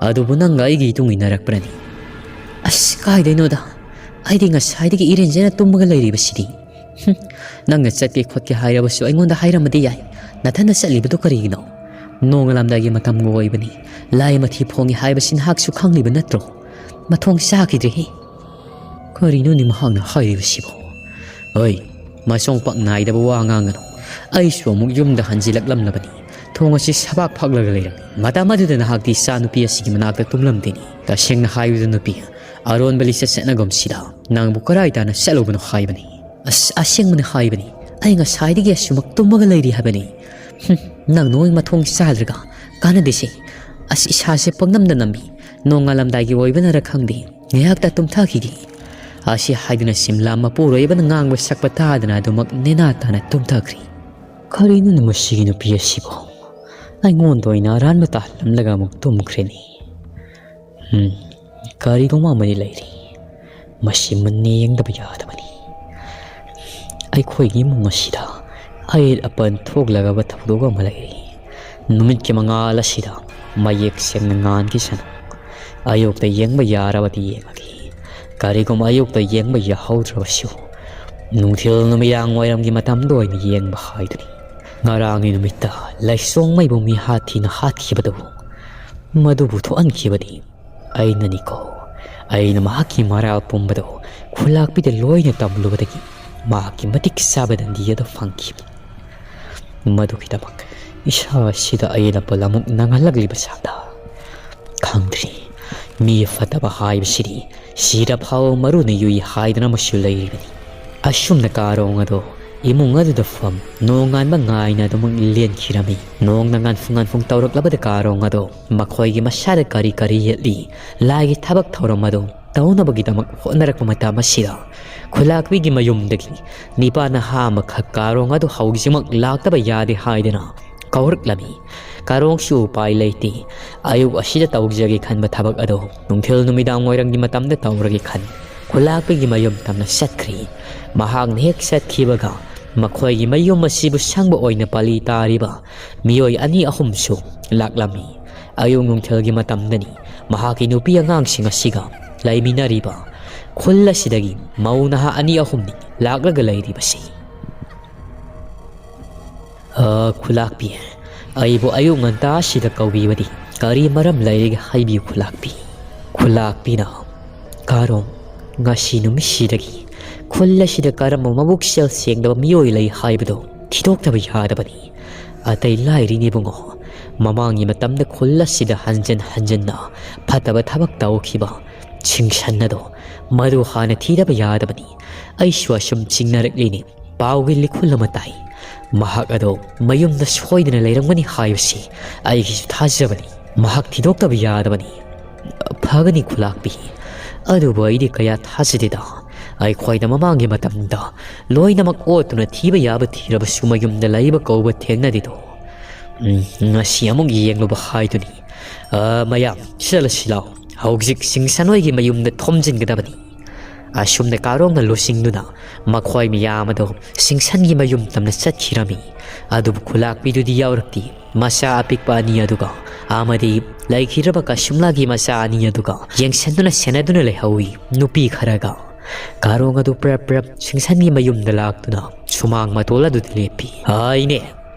ꯑꯗꯨꯕꯨ ꯅꯪꯒ ꯑꯩꯒꯤ ꯏꯇꯨꯡ ꯏꯟꯅꯔꯛꯄ꯭ꯔꯅꯤ? ꯑꯁ, ꯀꯥꯏꯗꯩꯅꯣꯗ? ꯑꯩꯗꯤ ꯉꯁꯥꯏꯗꯒꯤ ꯏꯔꯦꯟꯖꯅ ꯇꯨꯝꯃꯒ ꯂꯩꯔꯤꯕꯁꯤꯗꯤ꯫ ꯍꯨꯝ, ꯅꯪꯅ ꯆꯠꯀꯦ ꯈꯣꯠꯀꯦ ꯍꯥꯏꯔꯕꯁꯨ ꯑꯩꯉꯣꯟꯗ ꯍꯥꯏꯔꯝꯃꯗꯤ ꯌꯥꯏ꯫ ꯅꯊꯟꯗ ꯆꯠꯂꯤꯕꯗꯨ ꯀꯔꯤꯒꯤꯅꯣ? ꯅꯣꯡꯉꯥꯜꯂꯝꯗꯥꯏꯒꯤ ꯃꯇꯝꯒ ꯑꯣꯏꯕꯅꯤ꯫ ꯂꯥꯏ ꯃꯊꯤ ꯐꯣꯡꯉꯤ ꯍꯥꯏꯕꯁꯤ ꯅꯍꯥꯛꯁꯨ ꯈꯪꯂꯤꯕ ꯅꯠꯇ꯭ꯔꯣ? ꯃꯊꯣꯡ ꯆꯥꯈꯤꯗ꯭ꯔꯦꯍꯦ꯫ ꯀꯔꯤꯅꯣꯅꯦ ꯃꯍꯥꯛꯅ ꯍꯥꯏꯔꯤꯕꯁꯤꯕꯣ? ꯑꯩ, ꯃꯁꯣꯡ ꯄꯥꯛ ꯅꯥꯏꯗꯕ ꯋꯥ ꯉꯥꯡꯒꯅꯨ꯫ ꯑꯩꯁꯨ ꯑꯃꯨꯛ ꯌꯨꯝꯗ ꯍꯟꯖꯤꯜꯂꯛꯂꯝꯂꯕꯅꯤ꯫ ꯊꯣꯡ ꯑꯁꯤ ꯁꯕꯥꯛ ꯐꯛꯂꯒ ꯂꯩꯔꯝꯃꯤ꯫ ꯃꯇꯝ ꯑꯗꯨꯗ ꯅꯍꯥꯛꯇꯤ ꯏꯆꯥ ꯅꯨꯄꯤ ꯑꯁꯤꯒꯤ ꯃꯅꯥꯛꯇ ꯇꯨꯝꯂꯝꯗꯦꯅꯤ꯫ ꯇꯁꯦꯡꯅ ꯍꯥꯏꯕꯗ ꯅꯨꯄꯤ, ꯑꯔꯣꯟꯕ ꯂꯤꯆꯠ ꯆꯠꯅꯒꯨꯝꯁꯤꯗ ꯅꯪꯕꯨ ꯀꯔꯥꯏ ꯇꯥꯅ ꯆꯠꯂꯨꯕꯅꯣ ꯍꯥꯏꯕꯅꯤ꯫ ꯑꯁ, ꯑꯁꯦꯡꯕꯅꯤ ꯍꯥꯏꯕꯅꯤ꯫ ꯑꯩ ꯉꯁꯥꯏꯗꯒꯤ ꯑꯁꯨꯃꯛ ꯇꯨꯝꯃꯒ ꯂꯩꯔꯤ ꯍꯥꯏꯕꯅꯤ꯫ ꯍꯨꯝ, ꯅꯪ ꯅꯣꯏ ꯃꯊꯣꯡ ꯆꯥꯗ꯭ꯔꯒ ꯀꯥꯟꯅꯗꯦꯁꯦ꯫ ꯑꯁ, ꯏꯁꯥꯁꯦ ꯄꯪꯅꯝꯗ ꯅꯝꯃꯤ꯫ ꯅꯣꯡꯉꯥꯜꯂꯝꯗꯥꯏꯒꯤ ꯑꯣꯏꯕꯅꯔ ꯈꯪꯗꯦ, ꯉꯥꯏꯍꯥꯛꯇ ꯇꯨꯝꯊꯈꯤꯒꯦ꯫ ꯑꯁꯤ ꯍꯥꯏꯗꯨꯅ ꯁꯤꯝꯂꯥ ꯃꯄꯨꯔꯣꯏꯕꯅ ꯉꯥꯡꯕ ꯁꯛꯄ ꯇꯥꯗꯅ ꯑꯗꯨꯃꯛ ꯅꯦꯅꯥ ꯇꯥꯅ ꯇꯨꯝꯊꯈ꯭ꯔꯦ꯫ ꯀꯔꯤꯅꯣꯅꯦ ꯃꯁꯤꯒꯤ ꯅꯨꯄꯤ ꯑꯁꯤꯕꯨ? ꯑꯩꯉꯣꯟꯗ ꯑꯣꯏꯅ ꯑꯔꯥꯟꯕ ꯇꯥꯍꯜꯂꯝꯂꯒ ꯑꯃꯨꯛ ꯇꯨꯝꯈ꯭ꯔꯦꯅꯦ꯫ ꯎꯝ, ꯀꯔꯤꯒꯨꯝꯕ ꯑꯃꯗꯤ ꯂꯩꯔꯤ꯫ ꯃꯁꯤ ꯃꯨꯟꯅ ꯌꯦꯡꯗꯕ ꯌꯥꯗꯕꯅꯤ꯫ ꯑꯩꯈꯣꯏꯒꯤ ꯏꯃꯨꯡ ꯑꯁꯤꯗ ꯑꯌꯦꯠ ꯑꯄꯟ ꯊꯣꯛꯂꯒꯕ ꯊꯧꯗꯣꯛ ꯑꯃ ꯂꯩꯔꯤ꯫ ꯅꯨꯃꯤꯠꯀꯤ ꯃꯉꯥꯜ ꯑꯁꯤꯗ ꯃꯌꯦꯛ ꯁꯦꯡꯅ ꯉꯥꯟꯈꯤꯁꯅꯨ꯫ ꯑꯌꯨꯛꯇ ꯌꯦꯡꯕ ꯌꯥꯔꯕꯗꯤ ꯌꯦꯡꯉꯒꯦ꯫ ꯀꯔꯤꯒꯨꯝꯕ ꯑꯌꯨꯛꯇ ꯌꯦꯡꯕ ꯌꯥꯍꯧꯗ꯭ꯔꯕꯁꯨ, ꯅꯨꯡꯊꯤꯜ ꯅꯨꯃꯤꯗꯥꯡ ꯋꯥꯏꯔꯝꯒꯤ ꯃꯇꯝꯗ ꯑꯣꯏꯅ ꯌꯦꯡꯕ ꯍꯥꯏꯗꯨꯅꯤ꯫ ꯉꯔꯥꯡꯒꯤ ꯅꯨꯃꯤꯠꯇ ꯂꯥꯏꯁꯣꯡ ꯃꯩꯕꯨ ꯃꯤ ꯍꯥꯠꯊꯤꯅ ꯍꯥꯠꯈꯤꯕꯗꯨ, ꯃꯗꯨꯕꯨ ꯊꯣꯛꯍꯟꯈꯤꯕꯗꯤ ꯑꯩꯅꯅꯤꯀꯣ꯫ ꯑꯩꯅ ꯃꯍꯥꯛꯀꯤ ꯃꯔꯥꯜ ꯄꯨꯝꯕꯗꯨ ꯈꯨꯂꯥꯛꯄꯤꯗ ꯂꯣꯏꯅ ꯇꯝꯂꯨꯕꯗꯒꯤ ꯃꯍꯥꯛꯀꯤ ꯃꯇꯤꯛ ꯆꯥꯕ ꯗꯟꯗꯤ ꯑꯗꯨ ꯐꯪꯈꯤꯕꯅꯤ꯫ ꯃꯗꯨꯒꯤꯗꯃꯛ ꯏꯁꯥ ꯑꯁꯤꯗ ꯑꯌꯦꯠ ꯑꯄꯟ ꯑꯃꯨꯛ ꯅꯪꯍꯜꯂꯛꯂꯤꯕ ꯁꯥꯗ ꯈꯪꯗ꯭ꯔꯤ꯫ ꯃꯤ ꯐꯠꯇꯕ ꯍꯥꯏꯕꯁꯤꯗꯤ ꯁꯤꯔ ꯐꯥꯎ ꯃꯔꯨꯅ ꯌꯨꯏ ꯍꯥꯏꯗꯅ ꯑꯃꯁꯨ ꯂꯩꯔꯤꯕꯅꯤ꯫ ꯑꯁꯨꯝꯅ ꯀꯥꯔꯣꯡ ꯑꯗꯣ ꯏꯃꯨꯡ ꯑꯗꯨꯗ ꯐꯝ ꯅꯣꯡꯉꯥꯟꯕ ꯉꯥꯏꯅ ꯑꯗꯨꯃꯛ ꯂꯦꯟꯈꯤꯔꯝꯃꯤ꯫ ꯅꯣꯡꯅ ꯉꯥꯟꯐꯨ ꯉꯥꯟꯐꯨ ꯇꯧꯔꯛꯂꯕꯗ ꯀꯥꯔꯣꯡ ꯑꯗꯣ ꯃꯈꯣꯏꯒꯤ ꯃꯁꯥꯗ ꯀꯔꯤ ꯀꯔꯤ ꯌꯦꯠꯂꯤ, ꯂꯥꯏꯒꯤ ꯊꯕꯛ ꯊꯧꯔꯝ ꯑꯗꯨ ꯇꯧꯅꯕꯒꯤꯗꯃꯛ ꯍꯣꯠꯅꯔꯛꯄ ꯃꯇꯝ ꯑꯁꯤꯗ ꯈꯨꯂꯥꯛꯄꯤꯒꯤ ꯃꯌꯨꯝꯗꯒꯤ ꯅꯤꯄꯥ ꯅꯍꯥ ꯑꯃꯈꯛ ꯀꯥꯔꯣꯡ ꯑꯗꯨ ꯍꯧꯖꯤꯛꯃꯛ ꯂꯥꯛꯇꯕ ꯌꯥꯗꯦ ꯍꯥꯏꯗꯨꯅ ꯀꯧꯔꯛꯂꯝꯃꯤ꯫ ꯀꯥꯔꯣꯡꯁꯨ ꯎꯄꯥꯏ ꯂꯩꯇꯦ꯫ ꯑꯌꯨꯛ ꯑꯁꯤꯗ ꯇꯧꯖꯒꯦ ꯈꯟꯕ ꯊꯕꯛ ꯑꯗꯨ ꯅꯨꯡꯊꯤꯜ ꯅꯨꯃꯤꯗꯥꯡ ꯋꯥꯏꯔꯝꯒꯤ ꯃꯇꯝꯗ ꯇꯧꯔꯒꯦ ꯈꯟ ꯈꯨꯂꯥꯛꯄꯤꯒꯤ ꯃꯌꯨꯝ ꯇꯝꯅ ꯆꯠꯈ꯭ꯔꯤ꯫ ꯃꯍꯥꯛꯅ ꯍꯦꯛ ꯆꯠꯈꯤꯕꯒ ꯃꯈꯣꯏꯒꯤ ꯃꯌꯨꯝ ꯑꯁꯤꯕꯨ ꯁꯪꯕ ꯑꯣꯏꯅ ꯄꯥꯜꯂꯤ ꯇꯥꯔꯤꯕ ꯃꯤꯑꯣꯏ ꯑꯅꯤ ꯑꯍꯨꯝꯁꯨ ꯂꯥꯛꯂꯝꯃꯤ꯫ ꯑꯌꯨꯛ ꯅꯨꯡꯊꯤꯜꯒꯤ ꯃꯇꯝꯗꯅꯤ ꯃꯍꯥꯛꯀꯤ ꯅꯨꯄꯤ ꯑꯉꯥꯡꯁꯤꯡ ꯑꯁꯤꯒ ꯂꯩꯃꯤꯟꯅꯔꯤꯕ꯫ ꯈꯨꯜ ꯑꯁꯤꯗꯒꯤ ꯃꯧ ꯅꯍꯥ ꯑꯅꯤ ꯑꯍꯨꯝꯅꯤ ꯂꯥꯛꯂꯒ ꯂꯩꯔꯤꯕꯁꯤ꯫ "ꯑ, ꯈꯨꯂꯥꯛꯄꯤ, ꯑꯩꯕꯨ ꯑꯌꯨꯛ ꯉꯟꯇꯥꯁꯤꯗ ꯀꯧꯕꯤꯕꯗꯤ ꯀꯔꯤ ꯃꯔꯝ ꯂꯩꯔꯤꯒꯦ ꯍꯥꯏꯕꯤꯌꯨ ꯈꯨꯂꯥꯛꯄꯤ?" ꯈꯨꯂꯥꯛꯄꯤꯅ, "ꯀꯥꯔꯣꯡ, ꯉꯁꯤ ꯅꯨꯃꯤꯠꯁꯤꯗꯒꯤ ꯈꯨꯜ ꯑꯁꯤꯗ ꯀꯔꯝꯕ ꯃꯕꯨꯛꯆꯦꯜ ꯁꯦꯡꯗꯕ ꯃꯤꯑꯣꯏ ꯂꯩ ꯍꯥꯏꯕꯗꯨ ꯊꯤꯗꯣꯛꯇꯕ ꯌꯥꯗꯕꯅꯤ꯫ ꯑꯇꯩ ꯂꯥꯏꯔꯤꯅꯦ ꯏꯕꯨꯡꯉꯣ, ꯃꯃꯥꯡꯒꯤ ꯃꯇꯝꯗ ꯈꯨꯜ ꯑꯁꯤꯗ ꯍꯟꯖꯟ ꯍꯟꯖꯟꯅ ꯐꯠꯇꯕ ꯊꯕꯛ ꯇꯧꯈꯤꯕ ꯁꯤꯡꯁꯟ ꯑꯗꯣ, ꯃꯗꯨ ꯍꯥꯟꯅ ꯊꯤꯗꯕ ꯌꯥꯗꯕꯅꯤ꯫ ꯑꯩꯁꯨ ꯑꯁꯨꯝ ꯆꯤꯡꯅꯔꯛꯂꯤꯅꯤ꯫ ꯄꯥꯎꯒꯤ ꯂꯤꯈꯨꯜ ꯑꯃ ꯇꯥꯏ꯫ ꯃꯍꯥꯛ ꯑꯗꯣ ꯃꯌꯨꯝꯗ ꯁꯣꯏꯗꯅ ꯂꯩꯔꯝꯒꯅꯤ ꯍꯥꯏꯕꯁꯤ ꯑꯩꯒꯤꯁꯨ ꯊꯥꯖꯕꯅꯤ꯫ ꯃꯍꯥꯛ ꯊꯤꯗꯣꯛꯇꯕ ꯌꯥꯗꯕꯅꯤ꯫ ꯐꯒꯅꯤ ꯈꯨꯂꯥꯛꯄꯤ꯫ ꯑꯗꯨꯕꯨ ꯑꯩꯗꯤ ꯀꯌꯥ ꯊꯥꯖꯗꯦꯗ꯫ ꯑꯩꯈꯣꯏꯅ ꯃꯃꯥꯡꯒꯤ ꯃꯇꯝꯗ ꯂꯣꯏꯅꯃꯛ ꯑꯣꯠꯇꯨꯅ ꯊꯤꯕ ꯌꯥꯕ ꯊꯤꯔꯕꯁꯨ ꯃꯌꯨꯝꯗ ꯂꯩꯕ ꯀꯧꯕ ꯊꯦꯡꯅꯗꯦꯗꯣ꯫ ꯎꯝ, ꯉꯁꯤ ꯑꯃꯨꯛ ꯌꯦꯡꯂꯨꯕ ꯍꯥꯏꯗꯨꯅꯤ꯫ ꯑ, ꯃꯌꯥꯝ, ꯆꯠꯂꯁꯤ ꯂꯥꯎ꯫ ꯍꯧꯖꯤꯛ ꯁꯤꯡꯁꯟ ꯍꯣꯏꯒꯤ ꯃꯌꯨꯝꯗ ꯊꯣꯝꯖꯤꯟꯒꯗꯕꯅꯤ꯫ ꯑꯁꯨꯝꯅ ꯀꯥꯔꯣꯡꯅ ꯂꯨꯆꯤꯡꯗꯨꯅ ꯃꯈꯣꯏ ꯃꯌꯥꯝ ꯑꯗꯨ ꯁꯤꯡꯁꯟꯒꯤ ꯃꯌꯨꯝ ꯇꯝꯅ ꯆꯠꯈꯤꯔꯝꯃꯤ꯫ ꯑꯗꯨꯕꯨ ꯈꯨꯂꯥꯛꯄꯤꯗꯨꯗꯤ ꯌꯥꯎꯔꯛꯇꯦ꯫ ꯃꯆꯥ ꯑꯄꯤꯛꯄ ꯑꯅꯤ ꯑꯗꯨꯒ ꯑꯃꯗꯤ ꯂꯩꯈꯤꯗ꯭ꯔꯕ ꯀꯁꯨꯝꯂꯥꯒꯤ ꯃꯆꯥ ꯑꯅꯤ ꯑꯗꯨꯒ ꯌꯦꯡꯁꯤꯟꯗꯨꯅ ꯁꯦꯟꯅꯗꯨꯅ ꯂꯩꯍꯧꯏ ꯅꯨꯄꯤ ꯈꯔꯒ꯫ ꯀꯥꯔꯣꯡ ꯑꯗꯨ ꯄ꯭ꯔꯞ ꯄ꯭ꯔꯞ ꯁꯤꯡꯁꯟꯒꯤ ꯃꯌꯨꯝꯗ ꯂꯥꯛꯇꯨꯅ ꯁꯨꯃꯥꯡ ꯃꯇꯣꯜ ꯑꯗꯨꯗ ꯂꯦꯞꯄꯤ꯫ "ꯑ, ꯏꯅꯦ,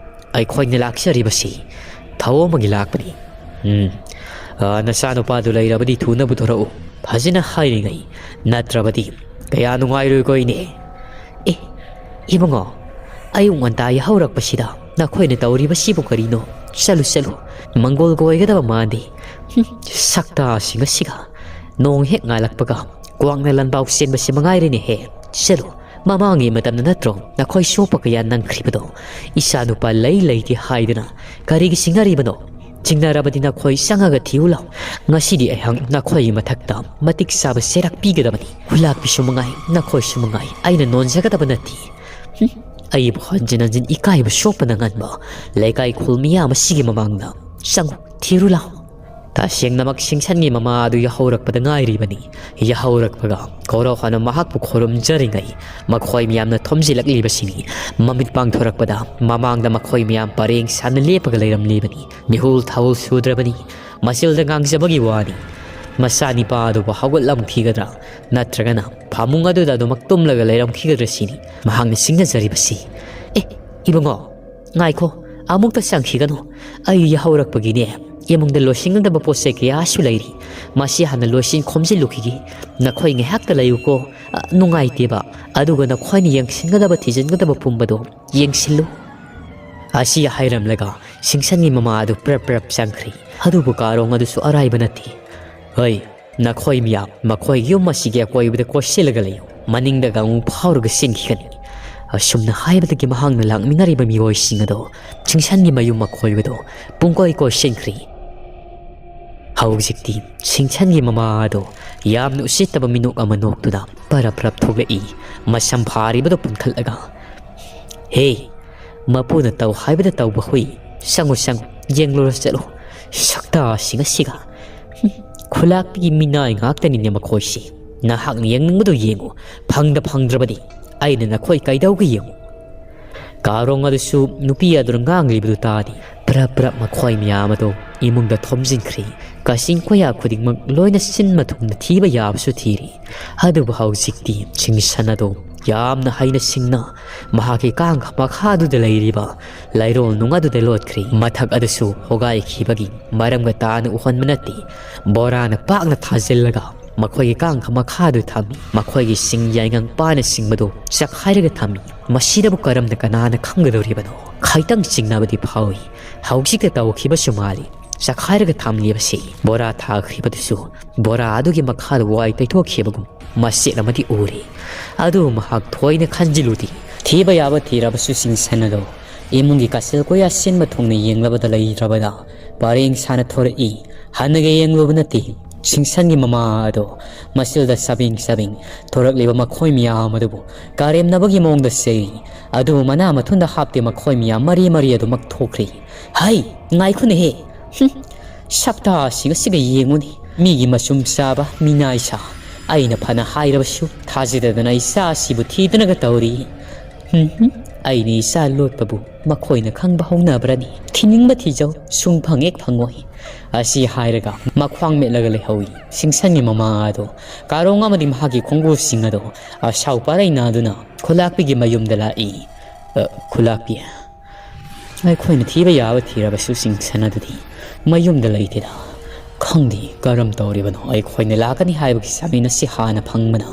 ꯑꯩꯈꯣꯏꯅ ꯂꯥꯛꯆꯔꯤꯕꯁꯤ ꯊꯧ ꯑꯃꯒꯤ ꯂꯥꯛꯄꯅꯤ꯫ ꯎꯝ, ꯑ, ꯅꯆꯥꯅꯨꯄꯥꯗꯨ ꯂꯩꯔꯕꯗꯤ ꯊꯨꯅ ꯄꯨꯊꯣꯔꯛꯎ꯫ ꯐꯖꯅ ꯍꯥꯏꯔꯤꯉꯩ, ꯅꯠꯇ꯭ꯔꯕꯗꯤ ꯀꯌꯥ ꯅꯨꯡꯉꯥꯏꯔꯣꯏꯀꯣ, ꯏꯅꯦ꯫" "ꯑꯦ, ꯏꯕꯨꯡꯉꯣ, ꯑꯌꯨꯛ ꯉꯟꯇꯥ ꯌꯥꯍꯧꯔꯛꯄꯁꯤꯗ ꯅꯈꯣꯏꯅ ꯇꯧꯔꯤꯕꯁꯤꯕꯨ ꯀꯔꯤꯅꯣ? ꯆꯠꯂꯨ, ꯆꯠꯂꯨ, ꯃꯪꯒꯣꯜꯒ ꯑꯣꯏꯒꯗꯕ ꯃꯥꯟꯗꯦ꯫ ꯍꯨꯝ, ꯁꯛꯇꯥꯁꯤꯡ ꯑꯁꯤꯒ꯫ ꯅꯣꯡ ꯍꯦꯛ ꯉꯥꯜꯂꯛꯄꯒ ꯀ꯭ꯋꯥꯛꯅ ꯂꯥꯟꯕꯥꯎ ꯆꯦꯟꯕꯁꯤ ꯃꯉꯥꯏꯔꯦꯅꯦꯍꯦ꯫ ꯆꯠꯂꯨ, ꯃꯃꯥꯡꯒꯤ ꯃꯇꯝꯗ ꯅꯠꯇ꯭ꯔꯣ ꯅꯈꯣꯏ ꯁꯣꯛꯄ ꯀꯌꯥ ꯅꯪꯈ꯭ꯔꯤꯕꯗꯣ? ꯏꯆꯥꯅꯨꯄꯥ ꯂꯩ ꯂꯩꯇꯦ ꯍꯥꯏꯗꯨꯅ ꯀꯔꯤꯒꯤ ꯆꯤꯡꯅꯔꯤꯕꯅꯣ? ꯆꯤꯡꯅꯔꯕꯗꯤ ꯅꯈꯣꯏ ꯆꯪꯉꯒ ꯊꯤꯌꯨ ꯂꯥꯎ꯫ ꯉꯁꯤꯗꯤ ꯑꯩꯍꯥꯛ ꯅꯈꯣꯏꯒꯤ ꯃꯊꯛꯇ ꯃꯇꯤꯛ ꯆꯥꯕ ꯆꯩꯔꯥꯛ ꯄꯤꯒꯗꯕꯅꯤ꯫ ꯈꯨꯂꯥꯛꯄꯤꯁꯨ ꯃꯉꯥꯏ, ꯅꯈꯣꯏꯁꯨ ꯃꯉꯥꯏ, ꯑꯩꯅ ꯅꯣꯟꯖꯒꯗꯕ ꯅꯠꯇꯦ꯫ ꯍꯨꯝ, ꯑꯩꯕꯨ ꯍꯟꯖꯤꯟ ꯍꯟꯖꯤꯟ ꯏꯀꯥꯏꯕ ꯁꯣꯛꯄꯅ ꯉꯟꯕ ꯂꯩꯀꯥꯏ ꯈꯨꯜ ꯃꯤꯌꯥꯝ ꯑꯁꯤꯒꯤ ꯃꯃꯥꯡꯗ ꯆꯪꯉꯨ, ꯊꯤꯔꯨ ꯂꯥꯎ꯫" ꯇꯁꯦꯡꯅꯃꯛ ꯁꯤꯡꯁꯟꯒꯤ ꯃꯃꯥ ꯑꯗꯨ ꯌꯥꯍꯧꯔꯛꯄꯗ ꯉꯥꯏꯔꯤꯕꯅꯤ꯫ ꯌꯥꯍꯧꯔꯛꯄꯒ ꯀꯣꯔꯣ ꯍꯥꯟꯅ ꯃꯍꯥꯛꯄꯨ ꯈꯨꯔꯨꯝꯖꯔꯤꯉꯩ, ꯃꯈꯣꯏ ꯃꯌꯥꯝꯅ ꯊꯣꯝꯖꯤꯜꯂꯛꯂꯤꯕꯁꯤꯅꯤ꯫ ꯃꯃꯤꯠ ꯄꯥꯡꯊꯣꯔꯛꯄꯗ ꯃꯃꯥꯡꯗ ꯃꯈꯣꯏ ꯃꯌꯥꯝ ꯄꯔꯦꯡ ꯁꯥꯟꯅ ꯂꯦꯞꯄꯒ ꯂꯩꯔꯝꯂꯤꯕꯅꯤ꯫ ꯃꯤꯍꯨꯜ ꯊꯥꯍꯨꯜ ꯁꯨꯗ꯭ꯔꯕꯅꯤ꯫ ꯃꯆꯤꯜꯗ ꯉꯥꯡꯖꯕꯒꯤ ꯋꯥꯅꯤ꯫ ꯃꯆꯥꯅꯤꯄꯥ ꯑꯗꯨꯕꯨ ꯍꯧꯒꯠꯂꯝꯈꯤꯒꯗ꯭ꯔꯥ, ꯅꯠꯇ꯭ꯔꯒꯅ ꯐꯃꯨꯡ ꯑꯗꯨꯗ ꯑꯗꯨꯃꯛ ꯇꯨꯝꯂꯒ ꯂꯩꯔꯝꯈꯤꯒꯗ꯭ꯔꯥ ꯁꯤꯅꯤ ꯃꯍꯥꯛꯅ ꯆꯤꯡꯅꯖꯔꯤꯕꯁꯤ꯫ "ꯑꯦ, ꯏꯕꯨꯡꯉꯣ, ꯉꯥꯏꯈꯣ, ꯑꯃꯨꯛꯇ ꯆꯪꯈꯤꯒꯅꯨ꯫ ꯑꯩ ꯌꯥꯍꯧꯔꯛꯄꯒꯤꯅꯦ, ꯏꯃꯨꯡꯗ ꯂꯣꯏꯁꯤꯟꯒꯗꯕ ꯄꯣꯠ ꯆꯩ ꯀꯌꯥꯁꯨ ꯂꯩꯔꯤ꯫ ꯃꯁꯤ ꯍꯥꯟꯅ ꯂꯣꯏꯁꯤꯟ ꯈꯣꯝꯖꯤꯜꯂꯨꯈꯤꯒꯦ꯫ ꯅꯈꯣꯏ ꯉꯥꯏꯍꯥꯛꯇ ꯂꯩꯌꯨꯀꯣ꯫ ꯑ, ꯅꯨꯡꯉꯥꯏꯇꯦꯕ꯫ ꯑꯗꯨꯒ ꯅꯈꯣꯏꯅ ꯌꯦꯡꯁꯤꯟꯒꯗꯕ ꯊꯤꯖꯤꯟꯒꯗꯕ ꯄꯨꯝꯕꯗꯣ ꯌꯦꯡꯁꯤꯜꯂꯨ꯫" ꯑꯁꯤ ꯍꯥꯏꯔꯝꯂꯒ ꯁꯤꯡꯁꯟꯒꯤ ꯃꯃꯥ ꯑꯗꯨ ꯄ꯭ꯔꯞ ꯄ꯭ꯔꯞ ꯆꯪꯈ꯭ꯔꯦ꯫ ꯑꯗꯨꯕꯨ ꯀꯥꯔꯣꯡ ꯑꯗꯨꯁꯨ ꯑꯔꯥꯏꯕ ꯅꯠꯇꯦ꯫ "ꯍꯣꯏ, ꯅꯈꯣꯏ ꯃꯤꯌꯥꯝ ꯃꯈꯣꯏ ꯌꯨꯝ ꯑꯁꯤꯒꯤ ꯑꯀꯣꯏꯕꯗ ꯀꯣꯏꯁꯤꯜꯂꯒ ꯂꯩꯌꯨ꯫ ꯃꯅꯤꯡꯗꯒ ꯑꯃꯨꯛ ꯐꯥꯎꯔꯒ ꯆꯦꯟꯈꯤꯒꯅꯤ"꯫ ꯑꯁꯨꯝꯅ ꯍꯥꯏꯕꯗꯒꯤ ꯃꯍꯥꯛꯅ ꯂꯥꯛꯃꯤꯟꯅꯔꯤꯕ ꯃꯤꯑꯣꯏꯁꯤꯡ ꯑꯗꯣ ꯁꯤꯡꯁꯟꯒꯤ ꯃꯌꯨꯝ ꯑꯀꯣꯏꯕꯗꯣ ꯄꯨꯡꯀꯣꯏ ꯀꯣꯏꯁꯤꯟꯈ꯭ꯔꯦ꯫ ꯍꯧꯖꯤꯛꯇꯤ ꯁꯤꯡꯁꯟꯒꯤ ꯃꯃꯥ ꯑꯗꯣ ꯌꯥꯝꯅ ꯎꯁꯤꯠꯇꯕ ꯃꯤꯅꯣꯛ ꯑꯃ ꯅꯣꯛꯇꯨꯅ ꯄꯔꯞ ꯄꯔꯞ ꯊꯣꯛꯂꯛꯏ꯫ ꯃꯁꯝ ꯐꯥꯔꯤꯕꯗꯣ ꯄꯨꯟꯈꯠꯂꯒ, "ꯍꯦ, ꯃꯄꯨꯅ ꯇꯧ ꯍꯥꯏꯕꯗ ꯇꯧꯕ ꯍꯨꯏ, ꯆꯪꯉꯨ ꯆꯪꯉꯨ, ꯌꯦꯡꯂꯨꯔ ꯆꯠꯂꯨ꯫ ꯁꯛꯇꯥꯁꯤꯡ ꯑꯁꯤꯒ꯫ ꯍꯨꯝ, ꯈꯨꯂꯥꯛꯄꯤꯒꯤ ꯃꯤꯅꯥꯏ ꯉꯥꯛꯇꯅꯤꯅꯦ ꯃꯈꯣꯏꯁꯤ꯫ ꯅꯍꯥꯛꯅ ꯌꯦꯡꯅꯤꯡꯕꯗꯨ ꯌꯦꯡꯉꯨ, ꯐꯪꯗ ꯐꯪꯗ꯭ꯔꯕꯗꯤ ꯑꯩꯅ ꯅꯈꯣꯏ ꯀꯩꯗꯧꯒꯦ ꯌꯦꯡꯉꯨ"꯫ ꯀꯥꯔꯣꯡ ꯑꯗꯨꯁꯨ ꯅꯨꯄꯤ ꯑꯗꯨꯅ ꯉꯥꯡꯂꯤꯕꯗꯨ ꯇꯥꯗꯦ꯫ ꯄ꯭ꯔꯞ ꯄ꯭ꯔꯞ ꯃꯈꯣꯏ ꯃꯌꯥꯝ ꯑꯗꯨ ꯏꯃꯨꯡꯗ ꯊꯣꯝꯖꯤꯟꯈ꯭ꯔꯦ꯫ ꯀꯥꯆꯤꯟ ꯀꯣꯌꯥ ꯈꯨꯗꯤꯡꯃꯛ ꯂꯣꯏꯅ ꯁꯤꯟꯕ ꯊꯨꯡꯅ ꯊꯤꯕ ꯌꯥꯕꯁꯨ ꯊꯤꯔꯦ꯫ ꯑꯗꯨꯕꯨ ꯍꯧꯖꯤꯛꯇꯤ ꯁꯤꯡꯁꯟ ꯑꯗꯨ ꯌꯥꯝꯅ ꯍꯩꯅ ꯁꯤꯡꯅ ꯃꯍꯥꯛꯀꯤ ꯀꯥꯡꯈ ꯃꯈꯥꯗꯨꯗ ꯂꯩꯔꯤꯕ ꯂꯩꯔꯣꯜ ꯅꯨꯡ ꯑꯗꯨꯗ ꯂꯣꯠꯈ꯭ꯔꯦ꯫ ꯃꯊꯛ ꯑꯗꯨꯁꯨ ꯍꯣꯒꯥꯏꯈꯤꯕꯒꯤ ꯃꯔꯝꯒ ꯇꯥꯅ ꯎꯍꯟꯕ ꯅꯠꯇꯦ꯫ ꯕꯣꯔꯥꯅ ꯄꯥꯛꯅ ꯊꯥꯖꯤꯜꯂꯒ ꯃꯈꯣꯏꯒꯤ ꯀꯥꯡꯈ ꯃꯈꯥꯗꯨ ꯊꯝꯃꯤ꯫ ꯃꯈꯣꯏꯒꯤ ꯁꯤꯡ ꯌꯥꯏꯉꯪ ꯄꯥꯅ ꯁꯤꯡꯕꯗꯨ ꯆꯈꯥꯏꯔꯒ ꯊꯝꯃꯤ꯫ ꯃꯁꯤꯗꯕꯨ ꯀꯔꯝꯅ ꯀꯅꯥꯅ ꯈꯪꯒꯗꯧꯔꯤꯕꯅꯣ? ꯈꯤꯇꯪ ꯆꯤꯡꯅꯕꯗꯤ ꯐꯥꯎꯏ꯫ ꯍꯧꯖꯤꯛꯇ ꯇꯧꯈꯤꯕꯁꯨ ꯃꯥꯜꯂꯤ꯫ ꯆꯈꯥꯏꯔꯒ ꯊꯝꯂꯤꯕꯁꯤ ꯕꯣꯔꯥ ꯊꯥꯈ꯭ꯔꯤꯕꯗꯨꯁꯨ ꯕꯣꯔꯥ ꯑꯗꯨꯒꯤ ꯃꯈꯥꯗ ꯋꯥꯏ ꯇꯩꯊꯣꯛꯈꯤꯕꯒꯨꯝ ꯃꯆꯦꯠ ꯑꯃꯗꯤ ꯎꯔꯤ꯫ ꯑꯗꯨꯕꯨ ꯃꯍꯥꯛ ꯊꯣꯏꯅ ꯈꯟꯖꯤꯜꯂꯨꯗꯦ꯫ ꯊꯤꯕ ꯌꯥꯕ ꯊꯤꯔꯕꯁꯨ ꯁꯤꯡꯁꯟ ꯑꯗꯣ ꯏꯃꯨꯡꯒꯤ ꯀꯥꯆꯤꯜ ꯀꯣꯌꯥ ꯁꯤꯟꯕ ꯊꯨꯡꯅ ꯌꯦꯡꯂꯕꯗ ꯂꯩꯇ꯭ꯔꯕꯗ ꯄꯔꯦꯡ ꯁꯥꯅ ꯊꯣꯔꯛꯏ꯫ ꯍꯟꯅꯒ ꯌꯦꯡꯂꯨꯕ ꯅꯠꯇꯦ꯫ ꯁꯤꯡꯁꯟꯒꯤ ꯃꯃꯥ ꯑꯗꯣ ꯃꯆꯤꯜꯗ ꯆꯥꯕꯤꯡ ꯆꯥꯕꯤꯡ ꯊꯣꯔꯛꯂꯤꯕ ꯃꯈꯣꯏ ꯃꯌꯥꯝ ꯑꯗꯨꯕꯨ ꯀꯥꯔꯦꯝꯅꯕꯒꯤ ꯃꯑꯣꯡꯗ ꯆꯩꯔꯤ꯫ ꯑꯗꯨꯕꯨ ꯃꯅꯥ ꯃꯊꯨꯟꯗ ꯍꯥꯞꯇꯦ, ꯃꯈꯣꯏ ꯃꯌꯥꯝ ꯃꯔꯤ ꯃꯔꯤ ꯑꯗꯨꯃꯛ ꯊꯣꯛꯈ꯭ꯔꯦ꯫ "ꯍꯩ, ꯉꯥꯏꯈꯣꯅꯦꯍꯦ! ꯍꯨꯝ, ꯁꯛꯇꯥꯁꯤꯡ ꯑꯁꯤꯒ ꯌꯦꯡꯉꯨꯅꯦ꯫ ꯃꯤꯒꯤ ꯃꯆꯨꯝ ꯆꯥꯕ ꯃꯤꯅꯥꯏ ꯁꯥ꯫ ꯑꯩꯅ ꯐꯅ ꯍꯥꯏꯔꯕꯁꯨ ꯊꯥꯖꯗꯗꯅ ꯏꯆꯥ ꯑꯁꯤꯕꯨ ꯊꯤꯗꯅꯒ ꯇꯧꯔꯤ꯫ ꯍꯨꯝ, ꯍꯨꯝ, ꯑꯩꯅ ꯏꯆꯥ ꯂꯣꯠꯄꯕꯨ ꯃꯈꯣꯏꯅ ꯈꯪꯕ ꯍꯧꯅꯕ꯭ꯔꯅꯤ? ꯊꯤꯅꯤꯡꯕ ꯊꯤꯖꯧ, ꯁꯨꯡꯐꯪ ꯍꯦꯛ ꯐꯪꯉꯣꯏ"꯫ ꯑꯁꯤ ꯍꯥꯏꯔꯒ ꯃꯈ꯭ꯋꯥꯡ ꯃꯦꯠꯂꯒ ꯂꯩꯍꯧꯏ꯫ ꯁꯤꯡꯁꯟꯒꯤ ꯃꯃꯥ ꯑꯗꯣ ꯀꯥꯔꯣꯡ ꯑꯃꯗꯤ ꯃꯍꯥꯛꯀꯤ ꯈꯣꯡꯒꯨꯜꯁꯤꯡ ꯑꯗꯣ ꯑꯁꯥꯎ ꯄꯥꯔꯩ ꯅꯥꯗꯨꯅ ꯈꯨꯂꯥꯛꯄꯤꯒꯤ ꯃꯌꯨꯝꯗ ꯂꯥꯛꯏ꯫ "ꯑ, ꯈꯨꯂꯥꯛꯄꯤ, ꯑꯩꯈꯣꯏꯅ ꯊꯤꯕ ꯌꯥꯕ ꯊꯤꯔꯕꯁꯨ ꯁꯤꯡꯁꯟ ꯑꯗꯨꯗꯤ ꯃꯌꯨꯝꯗ ꯂꯩꯇꯦꯗ꯫ ꯈꯪꯗꯦ ꯀꯔꯝ ꯇꯧꯔꯤꯕꯅꯣ, ꯑꯩꯈꯣꯏꯅ ꯂꯥꯛꯀꯅꯤ ꯍꯥꯏꯕꯒꯤ ꯆꯥꯃꯤꯟ ꯑꯁꯤ ꯍꯥꯟꯅ ꯐꯪꯕꯅ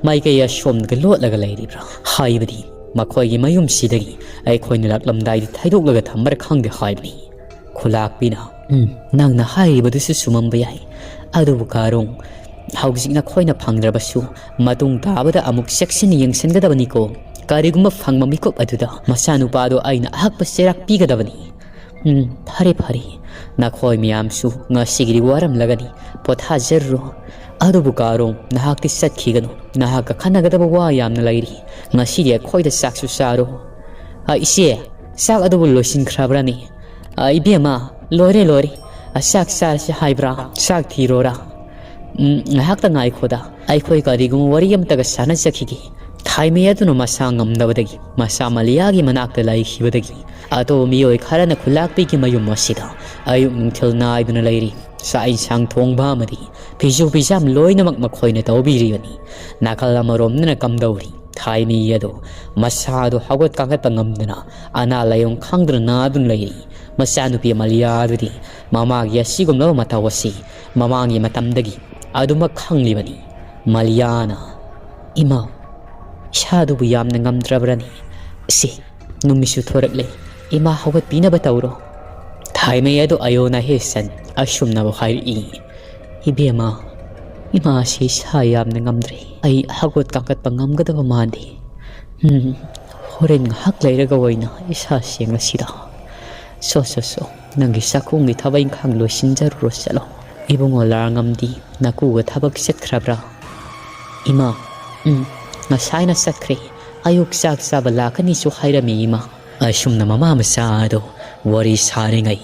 ꯃꯥꯏꯀꯩ ꯑꯁꯣꯝꯗꯒ ꯂꯣꯠꯂꯒ ꯂꯩꯔꯤꯕ꯭ꯔꯥ? ꯍꯥꯏꯕꯗꯤ ꯃꯈꯣꯏꯒꯤ ꯃꯌꯨꯝꯁꯤꯗꯒꯤ ꯑꯩꯈꯣꯏꯅ ꯂꯥꯛꯂꯝꯗꯥꯏꯗ ꯊꯩꯗꯣꯛꯂꯒ ꯊꯝꯕ꯭ꯔꯥ ꯈꯪꯗꯦ ꯍꯥꯏꯕꯅꯤ꯫ ꯈꯨꯂꯥꯛꯄꯤꯅ, "ꯎꯝ, ꯅꯪꯅ ꯍꯥꯏꯔꯤꯕꯗꯨꯁꯨ ꯆꯨꯝꯃꯝꯕ ꯌꯥꯏ꯫ ꯑꯗꯨꯕꯨ ꯀꯥꯔꯣꯡ, ꯍꯧꯖꯤꯛ ꯅꯈꯣꯏꯅ ꯐꯪꯗ꯭ꯔꯕꯁꯨ ꯃꯇꯨꯡ ꯇꯥꯕꯗ ꯑꯃꯨꯛ ꯆꯦꯛꯁꯤꯟꯅ ꯌꯦꯡꯁꯤꯟꯒꯗꯕꯅꯤꯀꯣ꯫ ꯀꯔꯤꯒꯨꯝꯕ ꯐꯪꯕ ꯃꯤꯀꯨꯞ ꯑꯗꯨꯗ ꯃꯆꯥꯅꯨꯄꯥꯗꯣ ꯑꯩꯅ ꯑꯍꯛꯄ ꯆꯩꯔꯥꯛ ꯄꯤꯒꯗꯕꯅꯤ꯫" "ꯎꯝ, ꯐꯔꯦ, ꯐꯔꯦ꯫ ꯅꯈꯣꯏ ꯃꯌꯥꯝꯁꯨ ꯉꯁꯤꯒꯤꯗꯤ ꯋꯥꯔꯝꯂꯒꯅꯤ꯫ ꯄꯣꯊꯥꯖꯔꯨꯔꯣ꯫ ꯑꯗꯨꯕꯨ ꯀꯥꯔꯣꯡ, ꯅꯍꯥꯛꯇꯤ ꯆꯠꯈꯤꯒꯅꯨ꯫ ꯅꯍꯥꯛꯀ ꯈꯟꯅꯒꯗꯕ ꯋꯥ ꯌꯥꯝꯅ ꯂꯩꯔꯤ꯫ ꯉꯁꯤꯗꯤ ꯑꯩꯈꯣꯏꯗ ꯆꯥꯛꯁꯨ ꯆꯥꯔꯣ꯫" "ꯑ, ꯏꯆꯦ, ꯆꯥꯛ ꯑꯗꯨꯕꯨ ꯂꯣꯏꯁꯤꯟꯈ꯭ꯔꯕ꯭ꯔꯥꯅꯦ?" "ꯑ, ꯏꯕꯦꯝꯃ, ꯂꯣꯏꯔꯦ, ꯂꯣꯏꯔꯦ꯫ ꯑ, ꯆꯥꯛ ꯆꯥꯔꯁꯤ ꯍꯥꯏꯕ꯭ꯔꯥ? ꯆꯥꯛ ꯊꯤꯔꯣꯔꯥ?" "ꯎꯝ, ꯉꯥꯏꯍꯥꯛꯇ ꯉꯥꯏꯈꯣꯗ꯫ ꯑꯩꯈꯣꯏ ꯀꯔꯤꯒꯨꯝꯕ ꯋꯥꯔꯤ ꯑꯃꯇꯒ ꯁꯥꯟꯅꯖꯈꯤꯒꯦ꯫" ꯊꯥꯏꯃꯩ ꯑꯗꯨꯅ ꯃꯁꯥ ꯉꯝꯗꯕꯗꯒꯤ, ꯃꯆꯥ ꯃꯂꯤꯌꯥꯒꯤ ꯃꯅꯥꯛꯇ ꯂꯩꯈꯤꯕꯗꯒꯤ, ꯑꯇꯣꯞꯄ ꯃꯤꯑꯣꯏ ꯈꯔꯅ ꯈꯨꯂꯥꯛꯄꯤꯒꯤ ꯃꯌꯨꯝ ꯑꯁꯤꯗ ꯑꯌꯨꯛ ꯅꯨꯡꯊꯤꯜ ꯅꯥꯏꯗꯨꯅ ꯂꯩꯔꯤ꯫ ꯆꯥꯛ ꯏꯟꯁꯥꯡ ꯊꯣꯡꯕ ꯑꯃꯗꯤ ꯐꯤꯁꯨ ꯐꯤꯖꯥꯝ ꯂꯣꯏꯅꯃꯛ ꯃꯈꯣꯏꯅ ꯇꯧꯕꯤꯔꯤꯕꯅꯤ꯫ ꯅꯥꯀꯜ ꯑꯃꯔꯣꯝꯗꯅ ꯀꯝꯗꯧꯔꯤ? ꯊꯥꯏꯃꯩ ꯑꯗꯨ ꯃꯁꯥꯗꯨ ꯍꯧꯒꯠ ꯀꯥꯡꯈꯠꯄ ꯉꯝꯗꯅ ꯑꯅꯥ ꯂꯥꯏꯌꯣꯡ ꯈꯪꯗꯅ ꯅꯥꯗꯨꯅ ꯂꯩꯔꯤ꯫ ꯃꯆꯥꯅꯨꯄꯤ ꯑꯃꯂꯤꯌꯥꯗꯨꯗꯤ ꯃꯃꯥꯒꯤ ꯑꯁꯤꯒꯨꯝꯂꯕ ꯃꯇꯧ ꯑꯁꯤ ꯃꯃꯥꯡꯒꯤ ꯃꯇꯝꯗꯒꯤ ꯑꯗꯨꯃꯛ ꯈꯪꯂꯤꯕꯅꯤ꯫ ꯃꯂꯤꯌꯥꯅ, "ꯏꯃꯥ, ꯏꯁꯥꯗꯨꯕꯨ ꯌꯥꯝꯅ ꯉꯝꯗ꯭ꯔꯕ꯭ꯔꯅꯤ? ꯁꯤ, ꯅꯨꯃꯤꯠꯁꯨ ꯊꯣꯔꯛꯂꯦ꯫ ꯏꯃꯥ ꯍꯧꯒꯠꯄꯤꯅꯕ ꯇꯧꯔꯣ꯫" ꯊꯥꯏꯃꯩ ꯑꯗꯨ ꯑꯌꯣꯅ ꯍꯦꯁꯟ ꯑꯁꯨꯝꯅꯕꯨ ꯍꯥꯏꯔꯛꯏ, "ꯏꯕꯦꯝꯃ, ꯏꯃꯥꯁꯤ ꯏꯁꯥ ꯌꯥꯝꯅ ꯉꯝꯗ꯭ꯔꯦ꯫ ꯑꯩ ꯍꯧꯒꯠ ꯀꯥꯡꯈꯠꯄ ꯉꯝꯒꯗꯕ ꯃꯥꯟꯗꯦ꯫ ꯎꯝ, ꯍꯣꯔꯦꯟ ꯉꯥꯏꯍꯥꯛ ꯂꯩꯔꯒ ꯑꯣꯏꯅ ꯏꯁꯥ ꯁꯦꯡꯉꯁꯤꯗ꯫ ꯁꯣ, ꯁꯣ, ꯁꯣ, ꯅꯪꯒꯤ ꯆꯥꯛꯈꯨꯝꯒꯤ ꯊꯕꯛ ꯏꯪꯈꯥꯡ ꯂꯣꯏꯁꯤꯟꯖꯔꯨꯔꯣ, ꯆꯠꯂꯣ꯫" "ꯏꯕꯨꯡꯉꯣ ꯂꯥꯔꯉꯝꯗꯤ ꯅꯀꯨꯒ ꯊꯕꯛ ꯆꯠꯈ꯭ꯔꯕ꯭ꯔꯥ?" "ꯏꯃꯥ, ꯎꯝ, ꯉꯁꯥꯏꯅ ꯆꯠꯈ꯭ꯔꯦ꯫ ꯑꯌꯨꯛ ꯆꯥꯛ ꯆꯥꯕ ꯂꯥꯛꯀꯅꯤꯁꯨ ꯍꯥꯏꯔꯝꯃꯤ, ꯏꯃꯥ꯫" ꯑꯁꯨꯝꯅ ꯃꯃꯥ ꯃꯆꯥ ꯑꯗꯨ ꯋꯥꯔꯤ ꯁꯥꯔꯤꯉꯩ,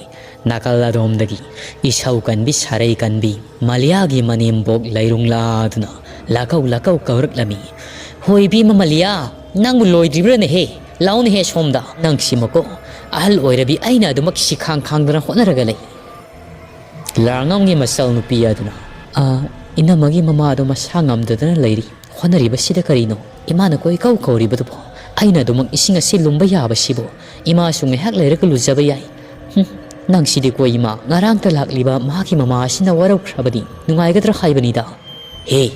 ꯅꯥꯀꯜ ꯑꯗꯣꯝꯗꯒꯤ ꯏꯁꯧ ꯀꯟꯕꯤ ꯁꯥꯔꯩ ꯀꯟꯕꯤ ꯃꯂꯤꯌꯥꯒꯤ ꯃꯅꯦꯝꯕꯣꯛ ꯂꯩꯔꯨꯡꯂꯥꯗꯨꯅ ꯂꯥꯀꯧ ꯂꯥꯀꯧ ꯀꯧꯔꯛꯂꯝꯃꯤ꯫ "ꯍꯣꯏ, ꯏꯕꯦꯝꯃ ꯃꯂꯤꯌꯥ, ꯅꯪꯕꯨ ꯂꯣꯏꯗ꯭ꯔꯤꯕ꯭ꯔꯥꯅꯦꯍꯦ? ꯂꯥꯎꯅꯦꯍꯦ ꯁꯣꯝꯗ꯫ ꯅꯪꯁꯤꯃꯀꯣ, ꯑꯍꯜ ꯑꯣꯏꯔꯕꯤ ꯑꯩꯅ ꯑꯗꯨꯃꯛ ꯁꯤꯈꯥꯡ ꯈꯥꯡꯗꯅ ꯍꯣꯠꯅꯔꯒ ꯂꯩ꯫" ꯂꯥꯔꯉꯝꯒꯤ ꯃꯆꯜ ꯅꯨꯄꯤ ꯑꯗꯨꯅ, "ꯑ, ꯏꯅꯝꯃꯒꯤ ꯃꯃꯥꯗꯣ ꯃꯁꯥ ꯉꯝꯗꯗꯅ ꯂꯩꯔꯤ꯫ ꯍꯣꯠꯅꯔꯤꯕꯁꯤꯗ ꯀꯔꯤꯅꯣ? ꯏꯃꯥꯅ ꯀꯣꯏ ꯀꯧ ꯀꯧꯔꯤꯕꯗꯨꯕꯣ? ꯑꯩꯅ ꯑꯗꯨꯃꯛ ꯏꯁꯤꯡ ꯑꯁꯤ ꯂꯨꯝꯕ ꯌꯥꯕꯁꯤꯕꯨ? ꯏꯃꯥꯁꯨ ꯉꯥꯏꯍꯥꯛ ꯂꯩꯔꯒ ꯂꯨꯖꯕ ꯌꯥꯏ꯫" "ꯍꯨꯝ, ꯅꯪꯁꯤꯗꯤꯀꯣ ꯏꯃꯥ, ꯉꯔꯥꯡꯇ ꯂꯥꯛꯂꯤꯕ ꯃꯥꯒꯤ ꯃꯃꯥ ꯑꯁꯤꯅ ꯋꯥꯔꯧꯈ꯭ꯔꯕꯗꯤ ꯅꯨꯡꯉꯥꯏꯒꯗ꯭ꯔꯥ ꯍꯥꯏꯕꯅꯤꯗ꯫" "ꯍꯦ,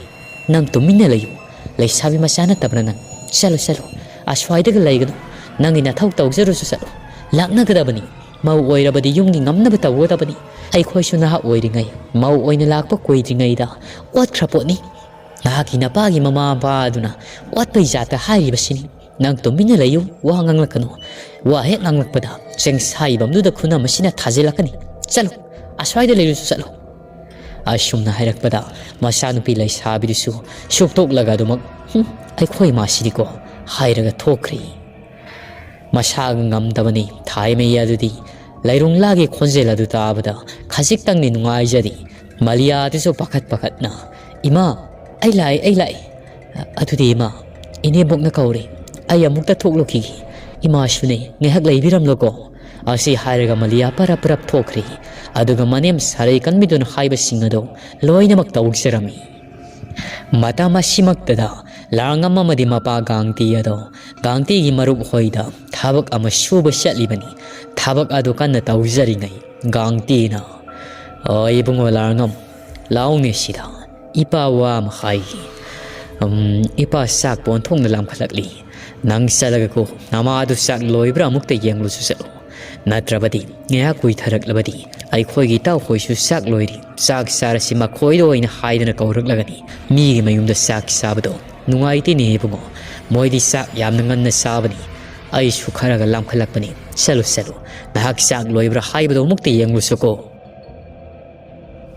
ꯅꯪ ꯇꯨꯃꯤꯟꯅ ꯂꯩꯌꯨ꯫ ꯂꯩꯁꯥꯕꯤ ꯃꯆꯥ ꯅꯠꯇꯕ꯭ꯔꯥ ꯅꯪ? ꯆꯠꯂꯨ, ꯆꯠꯂꯨ꯫ ꯑꯁ꯭ꯋꯥꯏꯗꯒ ꯂꯩꯒꯅꯨ꯫ ꯅꯪꯒꯤ ꯅꯊꯧ ꯇꯧꯖꯔꯨꯁꯨ ꯆꯠꯂꯨ꯫ ꯂꯥꯛꯅꯒꯗꯕꯅꯤ꯫ ꯃꯧ ꯑꯣꯏꯔꯕꯗꯤ ꯌꯨꯝꯒꯤ ꯉꯝꯅꯕ ꯇꯧꯒꯗꯕꯅꯤ꯫ ꯑꯩꯈꯣꯏꯁꯨ ꯅꯍꯥ ꯑꯣꯏꯔꯤꯉꯩ, ꯃꯧ ꯑꯣꯏꯅ ꯂꯥꯛꯄ ꯀꯨꯏꯗ꯭ꯔꯤꯉꯩꯗ ꯑꯣꯠꯈ꯭ꯔ ꯄꯣꯠꯅꯤ꯫ ꯅꯍꯥꯛꯀꯤ ꯅꯄꯥꯒꯤ ꯃꯃꯥ ꯃꯄꯥ ꯑꯗꯨꯅ ꯑꯣꯠꯄꯩ ꯖꯥꯠꯇ ꯍꯥꯏꯔꯤꯕꯁꯤꯅꯤ꯫ ꯅꯪ ꯇꯨꯃꯤꯟꯅ ꯂꯩꯌꯨ, ꯋꯥ ꯉꯥꯡꯂꯛꯀꯅꯨ꯫ ꯋꯥ ꯍꯦꯛ ꯉꯥꯡꯂꯛꯄꯗ ꯆꯦꯡꯁꯥꯏꯕꯝꯗꯨꯗ ꯈꯨꯅꯝ ꯑꯁꯤꯅ ꯊꯥꯖꯤꯜꯂꯛꯀꯅꯤ꯫ ꯆꯠꯂꯨ, ꯑꯁ꯭ꯋꯥꯏꯗ ꯂꯩꯔꯨꯁꯨ ꯆꯠꯂꯨ꯫ ꯑꯁꯨꯝꯅ ꯍꯥꯏꯔꯛꯄꯗ ꯃꯆꯥꯅꯨꯄꯤ ꯂꯩꯁꯥꯕꯤꯗꯨꯁꯨ ꯁꯨꯛꯇꯣꯛꯂꯒ ꯑꯗꯨꯃꯛ, "ꯍꯨꯝ, ꯑꯩꯈꯣꯏ ꯏꯃꯥꯁꯤꯗꯤꯀꯣ" ꯍꯥꯏꯔꯒ ꯊꯣꯛꯈ꯭ꯔꯦ꯫ ꯃꯁꯥꯒ ꯉꯝꯗꯕꯅꯤ ꯊꯥꯏꯃꯩ ꯑꯗꯨꯗꯤ꯫ ꯂꯩꯔꯨꯡꯂꯥꯒꯤ ꯈꯣꯟꯖꯦꯜ ꯑꯗꯨ ꯇꯥꯕꯗ ꯈꯖꯤꯛꯇꯪꯗꯤ ꯅꯨꯡꯉꯥꯏꯖꯔꯤ꯫ ꯃꯂꯤꯌꯥꯗꯨꯁꯨ ꯄꯥꯈꯠ ꯄꯥꯈꯠꯅ, "ꯏꯃꯥ, ꯑꯩ ꯂꯥꯛꯑꯦ, ꯑꯩ ꯂꯥꯛꯑꯦ꯫ ꯑꯗꯨꯗꯤ ꯏꯃꯥ, ꯏꯅꯦꯕꯣꯛꯅ ꯀꯧꯔꯦ꯫ ꯑꯩ ꯑꯃꯨꯛꯇ ꯊꯣꯛꯂꯨꯈꯤꯒꯦ꯫ ꯏꯃꯥꯁꯨꯅꯦ, ꯉꯥꯏꯍꯥꯛ ꯂꯩꯕꯤꯔꯝꯂꯣꯀꯣ?" ꯑꯁꯤ ꯍꯥꯏꯔꯒ ꯃꯂꯤꯌꯥ ꯄꯔꯞ ꯄꯔꯞ ꯊꯣꯛꯈ꯭ꯔꯦ꯫ ꯑꯗꯨꯒ ꯃꯅꯦꯝ ꯁꯥꯔꯩ ꯀꯟꯕꯤꯗꯨꯅ ꯍꯥꯏꯕꯁꯤꯡ ꯑꯗꯣ ꯂꯣꯏꯅꯃꯛ ꯇꯧꯖꯔꯝꯃꯤ꯫ ꯃꯇꯝ ꯑꯁꯤꯃꯛꯇꯗ ꯂꯥꯡꯉꯝ ꯑꯃꯗꯤ ꯃꯄꯥ ꯒꯥꯡꯇꯤ ꯑꯗꯣ ꯒꯥꯡꯇꯤꯒꯤ ꯃꯔꯨꯞ ꯍꯣꯏꯗ ꯊꯕꯛ ꯑꯃ ꯁꯨꯕ ꯆꯠꯂꯤꯕꯅꯤ꯫ ꯊꯕꯛ ꯑꯗꯨ ꯀꯟꯅ ꯇꯧꯖꯔꯤꯉꯩ ꯒꯥꯡꯇꯤꯅ, "ꯑꯣ, ꯏꯕꯨꯡꯉꯣ ꯂꯥꯡꯉꯝ, ꯂꯥꯎꯅꯦ ꯁꯤꯗ꯫ ꯏꯄꯥ ꯋꯥ ꯑꯃ ꯍꯥꯏꯒꯦ꯫ ꯎꯝ, ꯏꯄꯥ ꯆꯥꯛ ꯄꯣꯟꯊꯣꯡꯅ ꯂꯥꯝꯈꯠꯂꯛꯂꯤ꯫ ꯅꯪ ꯆꯠꯂꯒꯀꯣ, ꯅꯃꯥꯗꯨ ꯆꯥꯛ ꯂꯣꯏꯕ꯭ꯔꯥ ꯑꯃꯨꯛꯇ ꯌꯦꯡꯂꯨꯁꯨ ꯆꯠꯂꯨ꯫ ꯅꯠꯇ꯭ꯔꯕꯗꯤ ꯉꯥꯏꯍꯥꯛ ꯀꯨꯏꯊꯔꯛꯂꯕꯗꯤ ꯑꯩꯈꯣꯏꯒꯤ ꯏꯇꯥꯎꯈꯣꯏꯁꯨ ꯆꯥꯛ ꯂꯣꯏꯔꯤ, ꯆꯥꯛ ꯆꯥꯔꯁꯤ ꯃꯈꯣꯏꯗ ꯑꯣꯏꯅ ꯍꯥꯏꯗꯅ ꯀꯧꯔꯛꯂꯒꯅꯤ꯫ ꯃꯤꯒꯤ ꯃꯌꯨꯝꯗ ꯆꯥꯛ ꯆꯥꯕꯗꯣ ꯅꯨꯡꯉꯥꯏꯇꯦꯅꯦ ꯏꯕꯨꯡꯉꯣ꯫ ꯃꯣꯏꯗꯤ ꯆꯥꯛ ꯌꯥꯝꯅ ꯉꯟꯅ ꯆꯥꯕꯅꯤ꯫ ꯑꯩꯁꯨ ꯈꯔꯒ ꯂꯥꯝꯈꯠꯂꯛꯄꯅꯤ꯫ ꯆꯠꯂꯨ, ꯆꯠꯂꯨ, ꯅꯍꯥꯛ ꯆꯥꯛ ꯂꯣꯏꯕ꯭ꯔꯥ ꯍꯥꯏꯕꯗꯣ ꯑꯃꯨꯛꯇ ꯌꯦꯡꯂꯨꯁꯨꯀꯣ꯫"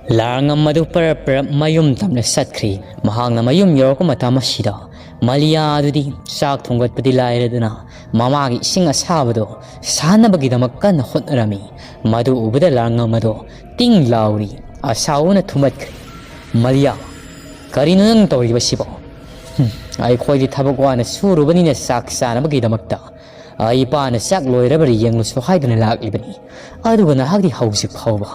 ꯂꯥꯡꯉꯝ ꯑꯗꯨ ꯄꯔꯞ ꯄꯔꯞ ꯃꯌꯨꯝ ꯇꯝꯅ ꯆꯠꯈ꯭ꯔꯤ꯫ ꯃꯍꯥꯛꯅ ꯃꯌꯨꯝ ꯌꯧꯔꯛꯄ ꯃꯇꯝ ꯑꯁꯤꯗ ꯃꯂꯤꯌꯥ ꯑꯗꯨꯗꯤ ꯆꯥꯛ ꯊꯣꯡꯒꯠꯄꯗꯤ ꯂꯥꯏꯔꯗꯅ ꯃꯃꯥꯒꯤ ꯏꯁꯤꯡ ꯑꯁꯥꯕꯗꯣ ꯁꯥꯅꯕꯒꯤꯗꯃꯛ ꯀꯟꯅ ꯍꯣꯠꯅꯔꯝꯃꯤ꯫ ꯃꯗꯨ ꯎꯕꯗ ꯂꯥꯡꯉꯝ ꯑꯗꯣ ꯇꯤꯡ ꯂꯥꯎꯔꯤ꯫ ꯑꯁꯥꯎꯕꯅ ꯊꯨꯝꯍꯠꯈ꯭ꯔꯦ꯫ "ꯃꯂꯤꯌꯥ, ꯀꯔꯤꯅꯣ ꯅꯪ ꯇꯧꯔꯤꯕꯁꯤꯕꯣ?" "ꯍꯨꯝ, ꯑꯩꯈꯣꯏꯗꯤ ꯊꯕꯛ ꯋꯥꯅ ꯁꯨꯔꯨꯕꯅꯤꯅ ꯆꯥꯛ ꯆꯥꯅꯕꯒꯤꯗꯃꯛꯇ ꯑꯩ ꯏꯄꯥꯅ ꯆꯥꯛ ꯂꯣꯏꯔꯕ꯭ꯔꯥ ꯌꯦꯡꯂꯨꯁꯨ ꯍꯥꯏꯗꯨꯅ ꯂꯥꯛꯂꯤꯕꯅꯤ꯫ ꯑꯗꯨꯒ ꯅꯍꯥꯛꯇꯤ ꯍꯧꯖꯤꯛ ꯐꯥꯎꯕ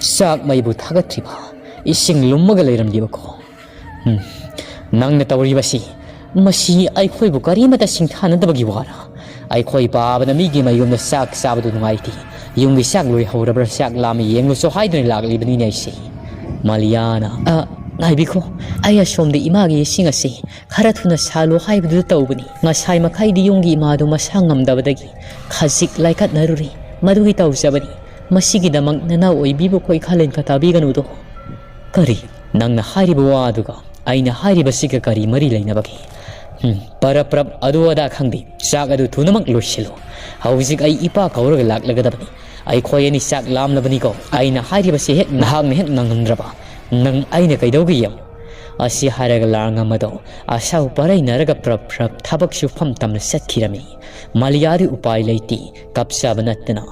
ꯆꯥꯛ ꯃꯩꯕꯨ ꯊꯥꯒꯠꯇ꯭ꯔꯤꯕ, ꯏꯁꯤꯡ ꯂꯨꯝꯃꯒ ꯂꯩꯔꯝꯂꯤꯕꯀꯣ꯫ ꯎꯝ, ꯅꯪꯅ ꯇꯧꯔꯤꯕꯁꯤ, ꯃꯁꯤ ꯑꯩꯈꯣꯏꯕꯨ ꯀꯔꯤꯃꯠꯇ ꯁꯤꯡꯊꯥꯅꯗꯕꯒꯤ ꯋꯥꯔ? ꯑꯩꯈꯣꯏ ꯄꯥꯕꯅ ꯃꯤꯒꯤ ꯃꯌꯨꯝꯗ ꯆꯥꯛ ꯆꯥꯕꯗꯨ ꯅꯨꯡꯉꯥꯏꯇꯦ꯫ ꯌꯨꯝꯒꯤ ꯆꯥꯛ ꯂꯣꯏꯍꯧꯔꯕ꯭ꯔꯥ, ꯆꯥꯛ ꯂꯥꯝꯃꯤ ꯌꯦꯡꯂꯨꯁꯨ ꯍꯥꯏꯗꯨꯅ ꯂꯥꯛꯂꯤꯕꯅꯤꯅꯦ ꯑꯩꯁꯦ꯫" ꯃꯂꯤꯌꯥꯅ, "ꯑ, ꯉꯥꯏꯕꯤꯈꯣ, ꯑꯩ ꯑꯁꯣꯝꯗ ꯏꯃꯥꯒꯤ ꯏꯁꯤꯡ ꯑꯁꯤ ꯈꯔ ꯊꯨꯅ ꯁꯥꯜꯂꯣ ꯍꯥꯏꯕꯗꯨꯗ ꯇꯧꯕꯅꯤ꯫ ꯉꯁꯥꯏ ꯃꯈꯩꯗꯤ ꯌꯨꯝꯒꯤ ꯏꯃꯥꯗꯨ ꯃꯁꯥ ꯉꯝꯗꯕꯗꯒꯤ ꯈꯖꯤꯛ ꯂꯥꯏꯀꯠꯅꯔꯨꯔꯤ꯫ ꯃꯗꯨꯒꯤ ꯇꯧꯖꯕꯅꯤ꯫ ꯃꯁꯤꯒꯤꯗꯃꯛ ꯅꯅꯥꯎ ꯑꯣꯏꯕꯤꯕꯨ ꯈꯣꯏ ꯈꯥꯂꯦꯟ ꯈꯇꯥꯕꯤꯒꯅꯨꯗꯣ꯫ ꯀꯔꯤ? ꯅꯪꯅ ꯍꯥꯏꯔꯤꯕ ꯋꯥ ꯑꯗꯨꯒ ꯑꯩꯅ ꯍꯥꯏꯔꯤꯕꯁꯤꯒ ꯀꯔꯤ ꯃꯔꯤ ꯂꯩꯅꯕꯒꯦ? ꯍꯨꯝ, ꯄꯔꯞ ꯄꯔꯞ ꯑꯗꯨ ꯑꯗꯥ ꯈꯪꯗꯦ꯫ ꯆꯥꯛ ꯑꯗꯨ ꯊꯨꯅꯃꯛ ꯂꯣꯏꯁꯤꯜꯂꯨ꯫ ꯍꯧꯖꯤꯛ ꯑꯩ ꯏꯄꯥ ꯀꯧꯔꯒ ꯂꯥꯛꯂꯒꯗꯕꯅꯤ꯫ ꯑꯩꯈꯣꯏ ꯑꯅꯤ ꯆꯥꯛ ꯂꯥꯝꯂꯕꯅꯤꯀꯣ꯫ ꯑꯩꯅ ꯍꯥꯏꯔꯤꯕꯁꯦ ꯍꯦꯛ ꯅꯍꯥꯛꯅ ꯍꯦꯛ ꯅꯪꯍꯟꯗ꯭ꯔꯕ, ꯅꯪ ꯑꯩꯅ ꯀꯩꯗꯧꯒꯦ ꯌꯦꯡꯉꯨ꯫ ꯑꯁꯤ ꯍꯥꯏꯔꯒ ꯂꯥꯔꯉꯝ ꯑꯗꯣ ꯑꯁꯥꯎ ꯄꯔꯩꯅꯔꯒ ꯄ꯭ꯔꯞ ꯄ꯭ꯔꯞ ꯊꯕꯛ ꯁꯨꯐꯝ ꯇꯝꯅ ꯆꯠꯈꯤꯔꯝꯃꯤ꯫ ꯃꯥꯂꯤꯌꯥꯗꯤ ꯎꯄꯥꯏ ꯂꯩꯇꯦ, ꯀꯞꯆꯕ ꯅꯠꯇꯅ